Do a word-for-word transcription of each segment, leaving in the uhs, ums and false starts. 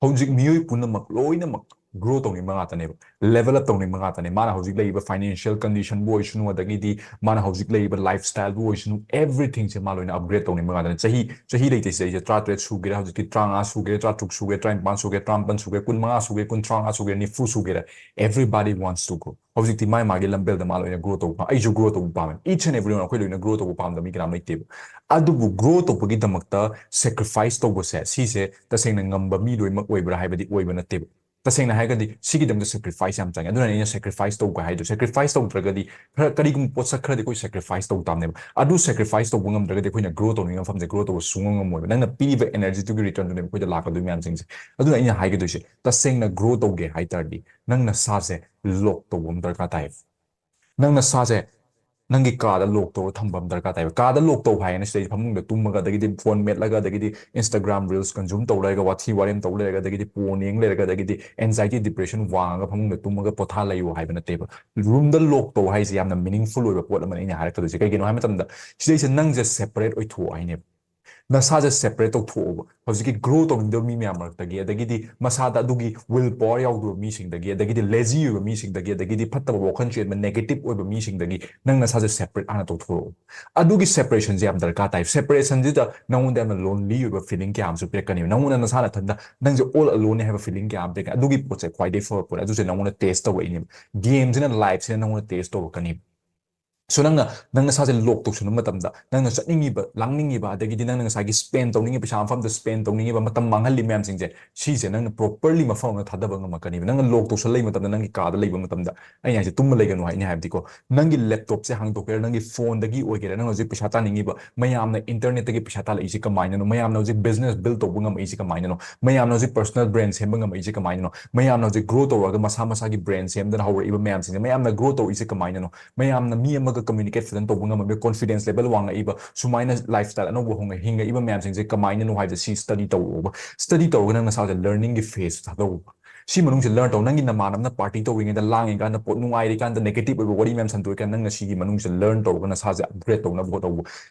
ꯍꯧꯖꯤꯛ ꯃꯤꯑꯣꯏ ꯄꯨꯝꯅꯃꯛ ꯂꯣꯏꯅꯃꯛ ꯒ꯭ꯔꯣ ꯇꯧꯅꯤꯡꯕ ꯉꯥꯛꯇꯅꯦꯕ, ꯂꯦꯚꯦꯜ ꯑꯞ ꯇꯧꯅꯤꯡꯕ ꯉꯥꯛꯇꯅꯦ꯫ ꯃꯥꯅ ꯍꯧꯖꯤꯛ ꯂꯩꯔꯤꯕ ꯐꯥꯏꯅꯥꯟꯁꯤꯌꯦꯜ ꯀꯟꯗꯤꯁꯟꯕꯨ ꯑꯣꯏꯁꯅꯨ, ꯑꯗꯒꯤꯗꯤ ꯃꯥꯅ ꯍꯧꯖꯤꯛ ꯂꯩꯔꯤꯕ ꯂꯥꯏꯐ ꯁ꯭ꯇꯥꯏꯜꯕꯨ ꯑꯣꯏꯁꯅꯨ, ꯑꯦꯚ꯭ꯔꯤꯊꯤꯡꯁꯦ ꯃꯥ ꯂꯣꯏꯅ ꯑꯞꯒ꯭ꯔꯦꯗ ꯇꯧꯅꯤꯡꯕ ꯉꯥꯛꯇꯅꯦ꯫ ꯆꯍꯤ ꯆꯍꯤ ꯂꯩꯇꯦ ꯁꯤꯗꯩꯁꯦ꯫ ꯇꯔꯥꯇꯔꯦꯠ ꯁꯨꯒꯦꯔꯥ, ꯍꯧꯖꯤꯛꯇꯤ ꯇꯔꯥꯃꯉꯥ ꯁꯨꯒꯦꯔꯥ, ꯇꯔꯥꯇꯔꯨꯛ ꯁꯨꯒꯦꯔꯥ, ꯇꯔꯥꯅꯤꯄꯥꯟ ꯁꯨꯒꯦꯔꯥ, ꯇꯔꯥꯃꯥꯄꯟ ꯁꯨꯒꯦꯔꯥ, ꯀꯨꯟꯃꯉꯥ ꯁꯨꯒꯦꯔꯥ, ꯅꯤꯐꯨ ꯁꯨꯒꯦꯔꯥ, everybody wants to grow. ꯍꯧꯖꯤꯛꯇꯤ ꯃꯥꯏ ꯃꯥꯒꯤ ꯂꯝꯕꯦꯜꯗ ꯃꯥ ꯂꯣꯏꯅ ꯒ꯭ꯔꯣ ꯇꯧꯕ ꯄꯥꯝꯃꯦ꯫ ꯑꯩꯁꯨ ꯒ꯭ꯔꯣ ꯇꯧꯕ ꯄꯥꯝꯃꯦ꯫ Each and everyone ꯑꯩꯈꯣꯏ ꯂꯣꯏꯅ ꯒ꯭ꯔꯣ ꯇꯧꯕ ꯄꯥꯝꯗꯕ ꯃꯤ ꯀꯅꯥꯝ ꯂꯩꯇꯦꯕ꯫ ꯑꯗꯨꯕꯨ ꯒ꯭ꯔꯣ ꯇꯧꯕꯒꯤꯗꯃꯛꯇ ꯁꯦꯀ꯭ꯔꯤꯐꯥꯏꯁ ꯇꯧꯕꯁꯦ, ꯁꯤꯁꯦ ꯇꯁꯦꯡꯅ ꯉꯝꯕ ꯃꯤ ꯂꯣꯏꯅꯃꯛ ꯑꯣꯏꯕ꯭ꯔꯥ ꯍꯥꯏꯕꯗꯤ ꯑꯣꯏꯕ ꯅꯠꯇꯦꯕ꯫ ꯇꯁꯦꯡꯅ ꯍꯥꯏꯔꯒꯗꯤ ꯁꯤꯒꯤꯗꯃꯛꯇ ꯁꯦꯀ꯭ꯔꯤꯐꯥꯏꯁ ꯌꯥꯝ ꯆꯪꯉꯦ꯫ ꯑꯗꯨꯅ ꯑꯩꯅ ꯁꯦꯀ꯭ꯔꯤꯐꯥꯏꯁ ꯇꯧꯕ ꯍꯥꯏꯗꯣ, ꯁꯦꯀ꯭ꯔꯤꯐꯥꯏꯁ ꯇꯧꯗ꯭ꯔꯒꯗꯤ ꯈꯔ, ꯀꯔꯤꯒꯨꯝꯕ ꯄꯣꯠꯁꯛ ꯈꯔꯗꯤ ꯑꯩꯈꯣꯏ ꯁꯦꯀ꯭ꯔꯤꯐꯥꯏꯁ ꯇꯧ ꯇꯥꯕꯅꯦꯕ꯫ ꯑꯗꯨ ꯁꯦꯀ꯭ꯔꯤꯐꯥꯏꯁ ꯇꯧꯕ ꯉꯝꯗ꯭ꯔꯒꯗꯤ ꯑꯩꯈꯣꯏꯅ ꯒ꯭ꯔꯣ ꯇꯧꯅꯤꯡꯕ ꯃꯐꯝꯁꯦ ꯒ꯭ꯔꯣ ꯇꯧꯕ ꯁꯨꯡꯉꯝ ꯉꯝꯃꯣꯏꯕ꯫ ꯅꯪꯅ ꯄꯤꯔꯤꯕ ꯑꯦꯅꯔꯖꯤꯗꯨꯒꯤ ꯔꯤꯇꯔꯟꯗꯨꯅꯦꯕ ꯑꯩꯈꯣꯏꯗ ꯂꯥꯛꯀꯗꯣꯏ ꯃꯌꯥꯝꯁꯤꯡꯁꯦ꯫ ꯑꯗꯨꯅ ꯑꯩꯅ ꯍꯥꯏꯒꯗꯣꯏꯁꯦ, ꯇꯁꯦꯡꯅ ꯒ꯭ꯔꯣ ꯇꯧꯒꯦ ꯍꯥꯏ ꯇꯥꯔꯗꯤ ꯅꯪ ꯅꯁꯥꯁꯦ ꯂꯣꯛ ꯇꯧꯕ ꯑꯃ ꯗꯔꯀꯥꯔ ꯇꯥꯏꯌꯦꯕ꯫ ꯅꯪ ꯅꯁꯥꯁꯦ ꯅꯪꯒꯤ ꯀꯥꯗ ꯂꯣꯛ ꯇꯧꯔ ꯊꯝꯕ ꯑꯃ ꯗꯔꯀꯥꯔ ꯇꯥꯏꯕ꯫ ꯀꯥꯗ ꯂꯣꯛ ꯇꯧꯕ ꯍꯥꯏꯅ ꯁꯤꯗꯩ ꯐꯃꯨꯡꯗ ꯇꯨꯝꯃꯒ, ꯑꯗꯒꯤꯗꯤ ꯐꯣꯟ ꯃꯦꯠꯂꯒ, ꯑꯗꯒꯤꯗꯤ Instagram reels consume ꯇꯧ ꯂꯩꯔꯒ, ꯋꯥꯊꯤ ꯋꯥꯔꯦꯝ ꯇꯧ ꯂꯩꯔꯒ, ꯑꯗꯒꯤꯗꯤ ꯄꯣꯟ ꯌꯦꯡ ꯂꯩꯔꯒ, ꯑꯗꯒꯤꯗꯤ anxiety depression ꯋꯥꯡꯉꯒ ꯐꯃꯨꯡꯗ ꯇꯨꯝꯃꯒ ꯄꯣꯊꯥ ꯂꯩꯌꯨ ꯍꯥꯏꯕ ꯅꯠꯇꯦꯕ꯫ ꯔꯨꯝꯗ ꯂꯣꯛ ꯇꯧ ꯍꯥꯏꯁꯦ ꯌꯥꯝꯅ ꯃꯤꯅꯤꯡꯐꯨꯜ ꯑꯣꯏꯕ ꯄꯣꯠ ꯑꯃꯅꯤ ꯑꯩꯅ ꯍꯥꯏꯔꯛꯀꯗꯣꯏꯁꯦ꯫ ꯀꯩꯒꯤꯅꯣ ꯍꯥꯏꯕ ꯃꯇꯝꯗ ꯁꯤꯗꯩꯁꯦ ꯅꯪꯁꯦ ꯁꯦꯄꯔꯦꯠ ꯑꯣꯏꯊꯣꯛꯑꯣ ꯍꯥꯏꯅꯦꯕ꯫ ꯅꯁꯥꯁꯦ ꯁꯦꯄꯔꯦꯠ ꯇꯧꯊꯣꯛꯑꯣꯕ꯫ ꯍꯧꯖꯤꯛꯀꯤ ꯒ꯭ꯔꯣ ꯇꯧꯅꯤꯡꯗꯕ ꯃꯤ ꯃꯌꯥꯝ ꯃꯔꯛꯇꯒꯤ, ꯑꯗꯒꯤꯗꯤ ꯃꯁꯥꯗ ꯑꯗꯨꯒꯤ ꯋꯤꯜ ꯄꯋꯥꯔ ꯌꯥꯎꯗꯕ ꯃꯤꯁꯤꯡꯗꯒꯤ, ꯑꯗꯒꯤꯗꯤ ꯂꯦꯖꯤ ꯑꯣꯏꯕ ꯃꯤꯁꯤꯡꯗꯒꯤ, ꯑꯗꯒꯤꯗꯤ ꯐꯠꯇꯕ ꯋꯥꯈꯜ ꯆꯦꯟꯕ, ꯅꯦꯒꯦꯇꯤꯚ ꯑꯣꯏꯕ ꯃꯤꯁꯤꯡꯗꯒꯤ ꯅꯪ ꯅꯁꯥꯁꯦ ꯁꯦꯄꯔꯦꯠ ꯍꯥꯟꯅ ꯇꯧꯊꯣꯛꯑꯣ꯫ ꯑꯗꯨꯒꯤ ꯁꯦꯄꯔꯦꯁꯟꯁꯦ ꯌꯥꯝ ꯗꯔꯀꯥꯔ ꯇꯥꯏ꯫ ꯁꯦꯄꯔꯦꯁꯟꯁꯤꯗ ꯅꯪꯉꯣꯟꯗ ꯌꯥꯝꯅ ꯂꯣꯟꯂꯤ ꯑꯣꯏꯕ ꯐꯤꯂꯤꯡ ꯀꯌꯥ ꯑꯃꯁꯨ ꯄꯤꯔꯛꯀꯅꯦꯕ꯫ ꯅꯪꯉꯣꯟꯗ ꯅꯁꯥ ꯅꯊꯟꯗ ꯅꯪꯁꯦ ꯑꯣꯜ ꯑꯂꯣꯟꯅꯦ ꯍꯥꯏꯕ ꯐꯤꯂꯤꯡ ꯀꯌꯥ ꯑꯃ ꯄꯤꯔꯛꯀꯅꯤ꯫ ꯑꯗꯨꯒꯤ ꯄꯣꯠꯁꯦ ꯈ꯭ꯋꯥꯏꯗꯒꯤ ꯐꯕ ꯄꯣꯠ꯫ ꯑꯗꯨꯁꯦ ꯅꯪꯉꯣꯟꯗ ꯇꯦꯁ ꯇꯧꯔꯛꯏꯅꯦꯕ꯫ ꯒꯦꯝꯁꯤꯅ, ꯂꯥꯏꯐꯁꯤꯅ ꯅꯪꯉꯣꯟꯗ ꯇꯦꯁ ꯇꯧꯔꯛꯀꯅꯦꯕ꯫ So ꯅꯪꯅ, ꯅꯪ ꯅꯁꯥꯁꯦ ꯂꯣꯛ ꯇꯧꯁꯟꯕ ꯃꯇꯝꯗ, ꯅꯪꯅ ꯆꯠꯅꯤꯡꯉꯤꯕ, ꯂꯥꯡꯅꯤꯡꯉꯤꯕ, ꯑꯗꯒꯤꯗꯤ ꯅꯪꯅ ꯉꯁꯥꯏꯒꯤ ꯁ꯭ꯄꯦꯟ ꯇꯧꯅꯤꯡꯉꯤꯕ ꯄꯩꯁꯥ ꯃꯐꯝꯗ ꯁ꯭ꯄꯦꯟ ꯇꯧꯅꯤꯡꯉꯤꯕ, ꯃꯇꯝ ꯃꯥꯡꯍꯜꯂꯤ ꯃꯌꯥꯝꯁꯤꯡꯁꯦ, ꯁꯤꯁꯦ ꯅꯪꯅ ꯄ꯭ꯔꯣꯄꯔꯂꯤ ꯃꯐꯝ ꯑꯃꯗ ꯊꯥꯗꯕ ꯉꯝꯃꯛꯀꯅꯤꯕ꯫ ꯅꯪꯅ ꯂꯣꯛ ꯇꯧꯁꯜ ꯂꯩꯕ ꯃꯇꯝꯗ, ꯅꯪꯒꯤ ꯀꯥꯗ ꯂꯩꯕ ꯃꯇꯝꯗ, ꯑꯩꯅ ꯍꯥꯏꯁꯦ ꯇꯨꯝꯕ ꯂꯩꯒꯅꯨ ꯍꯥꯏꯅꯤ ꯍꯥꯏꯕꯗꯤꯀꯣ, ꯅꯪꯒꯤ ꯂꯦꯞꯇꯣꯞꯁꯦ ꯍꯥꯡꯗꯣꯛꯀꯦꯔꯥ, ꯅꯪꯒꯤ ꯐꯣꯟꯗꯒꯤ ꯑꯣꯏꯒꯦꯔꯥ, ꯅꯪꯅ ꯍꯧꯖꯤꯛ ꯄꯩꯁꯥ ꯇꯥꯅꯤꯡꯉꯤꯕ, ꯃꯌꯥꯝꯅ ꯏꯟꯇꯔꯅꯦꯠꯇꯒꯤ ꯄꯩꯁꯥ ꯇꯥꯜꯂꯛꯏꯁꯦ ꯀꯃꯥꯏꯅꯅꯣ? ꯃꯌꯥꯝꯅ ꯍꯧꯖꯤꯛ ꯕꯤꯖꯤꯅꯦꯁ ꯕꯤꯜ ꯇꯧꯕ ꯉꯝꯃꯛꯏꯁꯦ ꯀꯃꯥꯏꯅꯅꯣ? ꯃꯌꯥꯝꯅ ꯍꯧꯖꯤꯛ ꯄꯔꯁꯣꯅꯦꯜ ꯕ꯭ꯔꯦꯟ ꯁꯦꯝꯕ ꯉꯝꯃꯛꯏꯁꯦ ꯀꯃꯥꯏꯅꯅꯣ? ꯃꯌꯥꯝꯅ ꯍꯧꯖꯤꯛ ꯒ꯭ꯔꯣ ꯇꯧꯔꯛꯑꯒ ꯃꯁꯥ ꯃꯁꯥꯒꯤ ꯕ꯭ꯔꯦꯟ ꯁꯦꯝꯗꯅ ꯍꯧꯔꯛꯏꯕ ꯃꯌꯥꯝꯁꯤꯡꯁꯦ, ꯃꯌꯥꯝꯅ ꯒ꯭ꯔꯣ ꯇꯧꯔꯛꯏꯁꯦ ꯀꯃꯥꯏꯅꯅꯣ? ꯃꯌꯥꯝꯅ ꯃꯤ ꯑꯃꯒ ꯀꯝꯃ꯭ꯌꯨꯅꯤꯀꯦꯠ ꯐꯖꯅ ꯇꯧꯕ ꯉꯝꯃꯛꯏꯕ, ꯀꯣꯟꯐꯤꯗꯦꯟꯁ ꯂꯦꯚꯦꯜ ꯋꯥꯡꯉꯛꯏꯕ, ꯁꯨꯃꯥꯏꯅ ꯂꯥꯏꯐ ꯁ꯭ꯇꯥꯏꯜ ꯑꯅꯧꯕ ꯍꯣꯡꯉ-, ꯍꯤꯡꯉꯛꯏꯕ ꯃꯌꯥꯝꯁꯤꯡꯁꯦ ꯀꯃꯥꯏꯅꯅꯣ ꯍꯥꯏꯕꯁꯦ ꯁꯤ ꯁ꯭ꯇꯗꯤ ꯇꯧꯔꯛꯑꯣꯕ꯫ ꯁ꯭ꯇꯗꯤ ꯇꯧꯔꯒ ꯅꯪ ꯅꯁꯥꯁꯦ ꯂꯔꯅꯤꯡꯒꯤ ꯐꯦꯁ ꯊꯥꯗꯧꯕ꯫ ꯁꯤ ꯃꯅꯨꯡꯁꯦ ꯂꯔꯟ ꯇꯧ꯫ ꯅꯪꯒꯤ ꯅꯃꯥꯟꯅꯕꯅ ꯄꯥꯔꯇꯤ ꯇꯧꯔꯤꯉꯩꯗ, ꯂꯥꯡꯉꯤꯀꯥꯟꯗ, ꯄꯣꯠ ꯅꯨꯡꯉꯥꯏꯔꯤꯀꯥꯟꯗ, ꯅꯦꯒꯦꯇꯤꯚ ꯑꯣꯏꯕ ꯋꯥꯔꯤ ꯃꯌꯥꯝ ꯁꯟꯗꯣꯛꯏꯀꯥꯟꯗ, ꯅꯪꯅ ꯁꯤꯒꯤ ꯃꯅꯨꯡꯁꯦ ꯂꯔꯟ ꯇꯧꯔꯒ ꯅꯁꯥꯁꯦ ꯑꯞꯒ꯭ꯔꯦꯗ ꯇꯧꯅꯕ ꯍꯣꯠꯅꯧꯕ꯫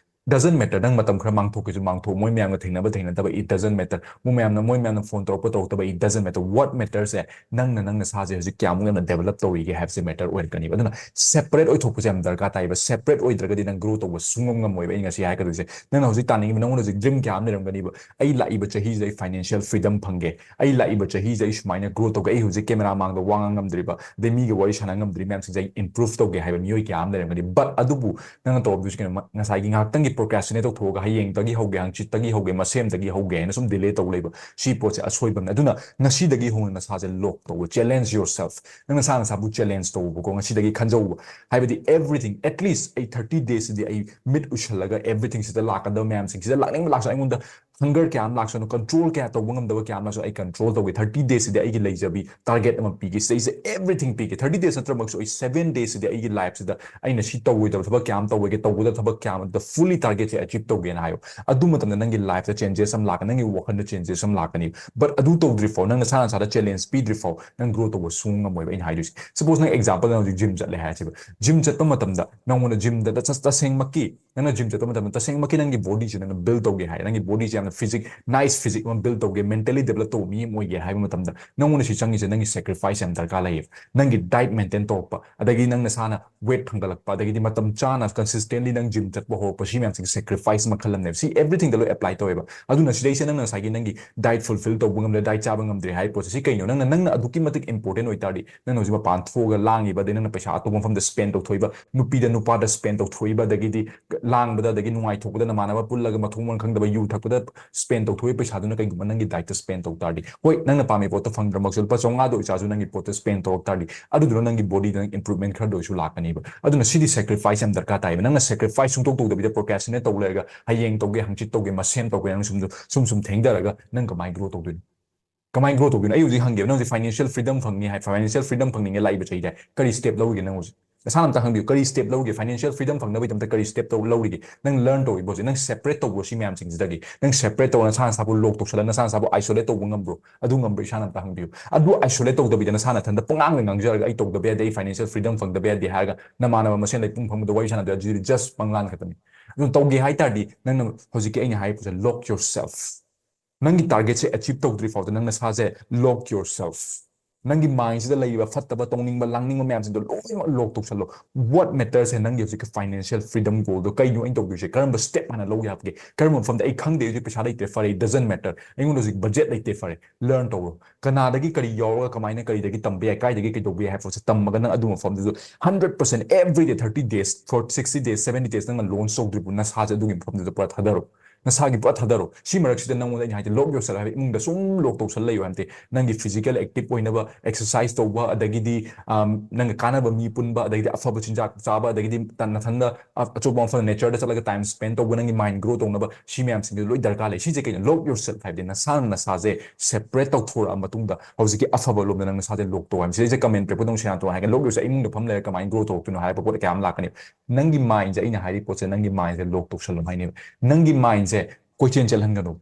Doesn't matter, ꯅꯪ ꯃꯇꯝ ꯈꯔ ꯃꯥꯡꯊꯣꯛꯀꯦꯁꯨ ꯃꯥꯡꯊꯣꯛ, ꯃꯣꯏ ꯃꯌꯥꯝꯒ ꯊꯦꯡꯅꯕ ꯊꯦꯡꯅꯗꯕ, it doesn't matter, ꯃꯣꯏ ꯃꯌꯥꯝꯅ ꯃꯣꯏ ꯃꯌꯥꯝꯅ ꯐꯣꯟ ꯇꯧꯔꯛꯄ ꯇꯧꯔꯛꯇꯕ, it doesn't matter. What matters ꯁꯦ ꯅꯪꯅ ꯅꯪ ꯅꯁꯥꯁꯦ ꯍꯧꯖꯤꯛ ꯀꯌꯥꯃꯨꯛ ꯌꯥꯝꯅ develop ꯇꯧꯔꯤꯒꯦ ꯍꯥꯏꯕꯁꯦ matter ꯑꯣꯏꯔꯛꯀꯅꯤꯕ꯫ ꯑꯗꯨꯅ separate ꯑꯣꯏꯊꯣꯛꯄꯁꯦ ꯌꯥꯝ ꯗꯔꯀꯥꯔ ꯇꯥꯏꯕ꯫ Separate ꯑꯣꯏꯗ꯭ꯔꯒꯗꯤ ꯅꯪ grow ꯇꯧꯕ ꯁꯨꯡꯉꯝ ꯉꯝꯃꯣꯏꯕ꯫ ꯑꯩ ꯉꯁꯤ ꯍꯥꯏꯒꯗꯣꯏꯁꯦ, ꯅꯪꯅ ꯍꯧꯖꯤꯛ ꯇꯥꯅꯤꯡꯉꯤꯕ, ꯅꯪꯉꯣꯟꯗ ꯍꯧꯖꯤꯛ dream ꯀꯌꯥ ꯑꯃ ꯂꯩꯔꯝꯒꯅꯤꯕ꯫ ꯑꯩ ꯂꯥꯛꯏꯕ ꯆꯍꯤꯁꯤꯗ ꯑꯩ financial freedom ꯐꯪꯒꯦ, ꯑꯩ ꯂꯥꯛꯏꯕ ꯆꯍꯤꯁꯤꯗ ꯑꯩ ꯁꯨꯃꯥꯏꯅ grow ꯇꯧꯒꯦ, ꯑꯩ ꯍꯧꯖꯤꯛ camera ꯃꯥꯡꯗ ꯋꯥ ꯉꯥꯡ ꯉꯝꯗ꯭ꯔꯤꯕ, ꯑꯗꯩ ꯃꯤꯒ ꯋꯥꯔꯤ ꯁꯥꯟꯅ ꯉꯝꯗ꯭ꯔꯤꯕ ꯃꯌꯥꯝꯁꯤꯡꯁꯦ ꯑꯩ improve ꯇꯧꯒꯦ ꯍꯥꯏꯕ ꯃꯤꯑꯣꯏ ꯀꯌꯥ ꯑꯃ ꯂꯩꯔꯝꯒꯅꯤ꯫ But ꯑꯗꯨꯕꯨ ꯅꯪꯅ ꯇꯧꯔꯝꯗꯣꯏꯁꯤ ꯀꯩꯅꯣ? ꯉꯁꯥꯏꯒꯤ ꯉꯥꯏꯍꯥꯛꯇꯪꯒꯤ procrastinate ꯇꯧꯊꯣꯛꯑꯒ ꯍꯌꯦꯡꯗꯒꯤ ꯍꯧꯒꯦ, ꯍꯪꯆꯤꯠꯇꯒꯤ ꯍꯧꯒꯦ, ꯃꯁꯦꯝꯗꯒꯤ ꯍꯧꯒꯦ ꯍꯥꯏꯅ ꯁꯨꯝ delay ꯇꯧ ꯂꯩꯕ, ꯁꯤ ꯄꯣꯠꯁꯦ ꯑꯁꯣꯏꯕ ꯑꯃꯅꯤ꯫ ꯑꯗꯨꯅ ꯉꯁꯤꯗꯒꯤ ꯍꯧꯅ ꯅꯁꯥꯁꯦ lock ꯇꯧꯕ, challenge yourself꯫ ꯅꯪ ꯅꯁꯥ ꯅꯁꯥꯕꯨ challenge ꯇꯧꯕꯀꯣ, ꯉꯁꯤꯗꯒꯤ ꯈꯟꯖꯧꯕ꯫ ꯍꯥꯏꯕꯗꯤ everything, at least ꯑꯩ thirty days ꯁꯤꯗꯤ ꯑꯩ ꯃꯤꯠ ꯎꯏꯁꯜꯂꯒ everything ꯁꯤꯗ ꯂꯥꯛꯀꯗꯕ ꯃꯌꯥꯝꯁꯤꯡꯁꯤꯗ, ꯂꯥꯛꯅꯤꯡꯕ ꯂꯥꯛꯁꯅꯨ, ꯑꯩꯉꯣꯟꯗ hunger ꯀꯌꯥ ꯑꯃ ꯂꯥꯛꯁꯅꯨ, control ꯀꯌꯥ ꯇꯧꯕ ꯉꯝꯗꯕ ꯀꯌꯥ ꯑꯃ ꯂꯥꯛꯁꯅꯨ, ꯑꯩ control ꯇꯧꯒꯦ꯫ Thirty days ꯁꯤꯗꯤ ꯑꯩꯒꯤ ꯂꯩꯖꯕꯤ target ꯑꯃ ꯄꯤꯒꯦ, ꯁꯤꯗꯩꯁꯤꯗ everything ꯄꯤꯒꯦ꯫ Thirty days ꯅꯠꯇ꯭ꯔꯃꯛꯁꯨ ꯑꯩ seven days ꯁꯤꯗꯤ ꯑꯩꯒꯤ life ꯁꯤꯗ ꯑꯩꯅ ꯁꯤ ꯇꯧꯔꯣꯏꯗꯕ ꯊꯕꯛ ꯀꯌꯥ ꯑꯃ ꯇꯧꯔꯣꯏꯒꯦ, ꯇꯧꯒꯗꯕ ꯊꯕꯛ ꯀꯌꯥ ꯑꯃꯗ fully target ꯁꯦ achieve ꯇꯧꯒꯦꯅ ꯍꯥꯏꯌꯣ꯫ ꯑꯗꯨ ꯃꯇꯝꯗ ꯅꯪꯒꯤ life ꯇ changes ꯑꯃ ꯂꯥꯛꯀꯅꯤ, ꯅꯪꯒꯤ ꯋꯥꯈꯜꯗ changes ꯑꯃ ꯂꯥꯛꯀꯅꯤ꯫ But ꯑꯗꯨ ꯇꯧꯗ꯭ꯔꯤ ꯐꯥꯎ, ꯅꯪ ꯅꯁꯥ ꯅꯁꯥꯗ challenge ꯄꯤꯗ꯭ꯔꯤ ꯐꯥꯎ, ꯅꯪ grow ꯇꯧꯕ ꯁꯨꯡ ꯉꯝꯃꯣꯏꯕ꯫ ꯑꯩꯅ ꯍꯥꯏꯗꯣꯏꯁꯦ, suppose ꯅꯪ example ꯅꯪ ꯍꯧꯖꯤꯛ gym ꯆꯠꯂꯦ ꯍꯥꯏꯔꯁꯦꯕ, gym ꯆꯠꯄ ꯃꯇꯝꯗ ꯅꯪꯉꯣꯟꯗ gym ꯗ ꯇꯁ-, ꯇꯁꯦꯡꯃꯛꯀꯤ ꯅꯪꯅ gym ꯆꯠꯄ ꯃꯇꯝꯗ ꯇꯁꯦꯡꯃꯛꯀꯤ ꯅꯪꯒꯤ body ꯁꯦ ꯅꯪꯅ build ꯇꯧꯒꯦ ꯍꯥꯏ, ꯅꯪꯒꯤ body ꯁꯦ ꯌꯥꯝꯅ physique, nice physique ꯑꯃ build ꯇꯧꯒꯦ, mentally develop ꯇꯧꯕ ꯃꯤ ꯑꯃ ꯑꯣꯏꯒꯦ ꯍꯥꯏꯕ ꯃꯇꯝꯗ ꯅꯪꯉꯣꯟꯗ ꯁꯤ ꯆꯪꯉꯤꯁꯦ ꯅꯪꯒꯤ sacrifice ꯌꯥꯝ ꯗꯔꯀꯥꯔ ꯂꯩꯌꯦꯕ꯫ ꯅꯪꯒꯤ diet maintain ꯇꯧꯔꯛꯄ, ꯑꯗꯒꯤ ꯅꯪ ꯅꯁꯥꯅ weight ꯊꯥꯡꯒꯠꯂꯛꯄ, ꯑꯗꯒꯤꯗꯤ ꯃꯇꯝ ꯆꯥꯅ consistently ꯅꯪ gym ꯆꯠꯄ ꯍꯧꯔꯛꯄ, ꯁꯤ ꯃꯌꯥꯝꯁꯤꯡꯁꯦ sacrifice ꯃꯈꯜ ꯑꯃꯅꯦꯕ꯫ ꯁꯤ everything ꯗ ꯂꯣꯏ apply ꯇꯧꯋꯦꯕ꯫ ꯑꯗꯨꯅ ꯁꯤꯗꯩꯁꯦ ꯅꯪꯅ ꯉꯁꯥꯏꯒꯤ ꯅꯪꯒꯤ diet fulfill ꯇꯧꯕ ꯉꯝꯗ꯭ꯔꯦ, diet ꯆꯥꯕ ꯉꯝꯗ꯭ꯔꯦ ꯍꯥꯏꯕ ꯄꯣꯠꯁꯦ, ꯁꯤ ꯀꯩꯅꯣ? ꯅꯪꯅ, ꯅꯪꯅ ꯑꯗꯨꯛꯀꯤ ꯃꯇꯤꯛ important ꯑꯣꯏꯇꯥꯔꯗꯤ, ꯅꯪꯅ ꯍꯧꯖꯤꯛ ꯃꯄꯥꯟ ꯊꯣꯛꯑꯒ ꯂꯥꯡꯉꯤꯕ, ꯑꯗꯩ ꯅꯪꯅ ꯄꯩꯁꯥ ꯑꯇꯣꯞꯄ ꯃꯐꯝꯗ spend ꯇꯧꯊꯣꯛꯏꯕ, ꯅꯨꯄꯤꯗ ꯅꯨꯄꯥꯗ spend ꯇꯧꯊꯣꯛꯏꯕ, ꯑꯗꯒꯤꯗꯤ ꯂꯥꯡꯕꯗ, ꯑꯗꯒꯤ ꯅꯨꯡꯉꯥꯏꯊꯣꯛꯄꯗ, ꯅꯃꯥꯟꯅꯕ ꯄꯨꯜꯂꯒ ꯃꯊꯣꯡ ꯃꯔꯝ ꯈꯪꯗꯕ ꯌꯨ ꯊꯛꯄꯗ spend ꯇꯧꯊꯣꯛꯏ ꯄꯩꯁꯥꯗꯨꯅ ꯀꯩꯒꯨꯝꯕ ꯅꯪꯒꯤ diet ꯇ spend ꯇꯧ ꯇꯥꯔꯗꯤ, ꯍꯣꯏ, ꯅꯪꯅ ꯄꯥꯝꯃꯤ ꯄꯣꯠꯇꯣ ꯐꯪꯗ꯭ꯔꯃꯛꯁꯨ ꯂꯨꯄꯥ ꯆꯥꯝꯃꯉꯥꯗ ꯑꯣꯏꯔꯁꯨ ꯅꯪꯒꯤ ꯄꯣꯠꯇ spend ꯇꯧꯔꯛ ꯇꯥꯔꯗꯤ, ꯑꯗꯨꯗꯨꯅ ꯅꯪꯒꯤ body ꯗ ꯅꯪ improvement ꯈꯔꯗ ꯑꯣꯏꯔꯁꯨ ꯂꯥꯛꯀꯅꯤꯕ꯫ ꯑꯗꯨꯅ ꯁꯤꯗꯤ sacrifice ꯌꯥꯝ ꯗꯔꯀꯥꯔ ꯇꯥꯏꯕ꯫ ꯅꯪꯅ sacrifice ꯁꯨꯡꯇꯧ ꯇꯧꯗꯕꯤꯗ procrastinate ꯇꯧ ꯂꯩꯔꯒ ꯍꯌꯦꯡ ꯇꯧꯒꯦ, ꯍꯪꯆꯤꯠ ꯇꯧꯒꯦ, ꯃꯁꯦꯝ ꯇꯧꯒꯦ, ꯅꯪ ꯁꯨꯝ, ꯁꯨꯝ, ꯁꯨꯝ ꯊꯦꯡꯊꯔꯒ ꯅꯪ ꯀꯃꯥꯏꯅ grow ꯇꯧꯗꯣꯏꯅꯣ? ꯀꯃꯥꯏꯅ grow ꯇꯧꯗꯣꯏꯅꯣ? ꯑꯩ ꯍꯧꯖꯤꯛ ꯍꯪꯒꯦꯕ, ꯅꯪ ꯍꯧꯖꯤꯛ financial freedom ꯐꯪꯅꯤ ꯍꯥꯏ, financial freedom ꯐꯪꯅꯤꯡꯉꯦ ꯂꯥꯛꯏꯕ ꯆꯍꯤꯗ ꯀꯔꯤ step ꯂꯧꯔꯤꯒꯦ ꯅꯪ ꯍꯧꯖꯤꯛ? ꯅꯁꯥꯅ ꯑꯝꯇ ꯍꯪꯕꯤꯌꯨ, ꯀꯔꯤ step ꯂꯧꯔꯤꯒꯦ? Financial freedom ꯐꯪꯅꯕꯒꯤꯗꯃꯛꯇ ꯀꯔꯤ step ꯇꯧ-, ꯂꯧꯔꯤꯒꯦ? ꯅꯪ learn ꯇꯧꯔꯤꯕꯣ ꯍꯧꯖꯤꯛ? ꯅꯪ separate ꯇꯧꯕ꯭ꯔꯣ ꯁꯤ ꯃꯌꯥꯝꯁꯤꯡꯁꯤꯗꯒꯤ? ꯅꯪ separate ꯇꯧꯔ ꯅꯁꯥ ꯅꯁꯥꯕꯨ lock ꯇꯧꯁꯜꯂ ꯅꯁꯥ ꯅꯁꯥꯕꯨ isolate ꯇꯧꯕ ꯉꯝꯕ꯭ꯔꯣ? ꯑꯗꯨ ꯉꯝꯕ꯭ꯔꯥ? ꯏꯁꯥꯅ ꯑꯝꯇ ꯍꯪꯕꯤꯌꯨ꯫ ꯑꯗꯨ isolate ꯇꯧꯗꯕꯤꯗ ꯅꯁꯥ ꯅꯊꯟꯗ ꯄꯉꯥꯡꯗ ꯉꯥꯡꯖꯔꯒ "ꯑꯩ ꯇꯧꯗꯕ ꯌꯥꯗꯦ, ꯑꯩ financial freedom ꯐꯪꯗꯕ ꯌꯥꯗꯦ" ꯍꯥꯏꯔꯒ ꯅꯃꯥꯟꯅꯕ ꯃꯁꯦꯟ ꯂꯩꯄꯨꯡ ꯐꯝꯕꯗ ꯋꯥꯔꯤ ꯁꯥꯟꯅꯗꯣꯏ ꯑꯗꯨꯗꯤ just ꯄꯪꯂꯥꯟ ꯈꯛꯇꯅꯤ꯫ ꯑꯗꯨ ꯇꯧꯒꯦ ꯍꯥꯏ ꯇꯥꯔꯗꯤ ꯅꯪꯅ ꯍꯧꯖꯤꯛꯀꯤ ꯑꯩꯅ ꯍꯥꯏꯔꯤꯕꯁꯦ, lock yourself. ꯅꯪꯒꯤ target ꯁꯦ achieve ꯇꯧꯗ꯭ꯔꯤ ꯐꯥꯎꯗ ꯅꯪ ꯅꯁꯥꯁꯦ lock yourself. ꯅꯪꯒꯤ mind ꯁꯤꯗ ꯂꯩꯔꯤꯕ ꯐꯠꯇꯕ, ꯇꯧꯅꯤꯡꯕ ꯂꯥꯡꯅꯤꯡꯕ ꯃꯌꯥꯝꯁꯤꯡꯗꯣ ꯂꯣꯏꯅꯃꯛ lock ꯇꯧꯁꯜꯂꯣ꯫ What matters ꯁꯦ ꯅꯪꯒꯤ ꯍꯧꯖꯤꯛꯀꯤ financial freedom goal ꯗꯣ ꯀꯩꯅꯣ ꯑꯩꯅ ꯇꯧꯗꯣꯏꯁꯦ? ꯀꯔꯝꯕ step ꯍꯥꯟꯅ ꯂꯧꯒꯦ ꯍꯥꯏꯕꯒꯦ? ꯀꯔꯝꯕ ꯃꯐꯝꯗ? ꯑꯩ ꯈꯪꯗꯦ, ꯍꯧꯖꯤꯛ ꯄꯩꯁꯥ ꯂꯩꯇ꯭ꯔꯦ, ꯐꯔꯦ, doesn't matter꯫ ꯑꯩꯉꯣꯟꯗ ꯍꯧꯖꯤꯛ budget ꯂꯩꯇꯦ, ꯐꯔꯦ, learn ꯇꯧꯔꯣ꯫ ꯀꯅꯥꯗꯒꯤ ꯀꯔꯤ ꯌꯥꯎꯔꯒ ꯀꯃꯥꯏꯅ ꯀꯔꯤꯗꯒꯤ ꯇꯝꯕ ꯌꯥꯏ, ꯀꯥꯏꯗꯒꯤ ꯀꯩꯗꯧꯕ ꯌꯥꯏ ꯍꯥꯏꯕ ꯄꯣꯠꯁꯦ ꯇꯝꯃꯒ ꯅꯪ ꯑꯗꯨ ꯃꯐꯝꯗꯨꯗ hundred percent every day, thirty days, for sixty days, seventy days ꯅꯪꯅ launch ꯇꯧꯗ꯭ꯔꯤꯕ ꯅꯁꯥꯁꯦ ꯑꯗꯨꯒꯤ ꯃꯐꯝꯗꯨꯗ ꯄꯨꯔꯥ ꯊꯥꯗꯔꯣ꯫ ꯅꯁꯥꯒꯤ ꯄꯨꯔꯥ ꯊꯥꯗꯔꯣ꯫ ꯁꯤ ꯃꯔꯛꯁꯤꯗ ꯅꯪꯉꯣꯟꯗ ꯑꯩꯅ ꯍꯥꯏꯁꯦ, lock yourself ꯍꯥꯏꯕ ꯏꯃꯨꯡꯗ ꯁꯨꯝ lock ꯇꯧꯁꯜ ꯂꯩꯌꯣ ꯍꯥꯏꯕ ꯅꯠꯇꯦ꯫ ꯅꯪꯒꯤ physical active ꯑꯣꯏꯅꯕ exercise ꯇꯧꯕ, ꯑꯗꯒꯤꯗꯤ, ꯑꯝ, ꯅꯪꯒ ꯀꯥꯟꯅꯕ ꯃꯤ ꯄꯨꯟꯕ, ꯑꯗꯒꯤꯗꯤ ꯑꯐꯕ ꯆꯤꯟꯖꯥꯛ ꯆꯥꯕ, ꯑꯗꯒꯤꯗꯤ ꯇ-, ꯅꯊꯟꯗ ꯑ-, ꯑꯆꯧꯕ ꯃꯐꯝꯗ nature ꯗ ꯆꯠꯂꯒ time spend ꯇꯧꯕ, ꯅꯪꯒꯤ mind grow ꯇꯧꯅꯕ, ꯁꯤ ꯃꯌꯥꯝꯁꯤꯡꯗꯣ ꯂꯣꯏ ꯗꯔꯀꯥꯔ ꯂꯩ꯫ ꯁꯤꯁꯦ ꯀꯩꯅꯣ? Lock yourself ꯍꯥꯏꯕꯗꯤ ꯅꯁꯥꯅ ꯅꯁꯥꯁꯦ separate ꯇꯧꯊꯣꯔꯛꯑ ꯃꯇꯨꯡꯗ ꯍꯧꯖꯤꯛꯀꯤ ꯑꯐꯕ ꯂꯣꯝꯗ ꯅꯪ ꯅꯁꯥꯁꯦ lock ꯇꯧ ꯍꯥꯏꯕꯅꯤ꯫ ꯁꯤꯗꯩꯁꯤꯗ comment ꯄꯤꯔꯛꯄꯗ ꯑꯃꯨꯛ ꯁꯦꯔꯥꯟ ꯇꯨꯔꯥꯟ ꯍꯥꯏꯒꯅꯤ, "Lock yourself ꯏꯃꯨꯡꯗ ꯐꯝ ꯂꯩꯔꯒ ꯀꯃꯥꯏꯅ grow ꯇꯧꯔꯛꯇꯣꯏꯅꯣ?" ꯍꯥꯏꯕ ꯄꯣꯠ ꯀꯌꯥ ꯑꯃ ꯂꯥꯛꯀꯅꯤ꯫ ꯅꯪꯒꯤ mind ꯁꯦ, ꯑꯩꯅ ꯍꯥꯏꯔꯤ ꯄꯣꯠꯁꯦ, ꯅꯪꯒꯤ mind ꯁꯦ lock ꯇꯧꯁꯜꯂꯣ ꯍꯥꯏꯅꯦꯕ꯫ ꯅꯪꯒꯤ mind ꯁꯦ ꯀꯣꯏꯆꯦꯟ ꯆꯦꯜꯍꯟꯒꯅꯨ,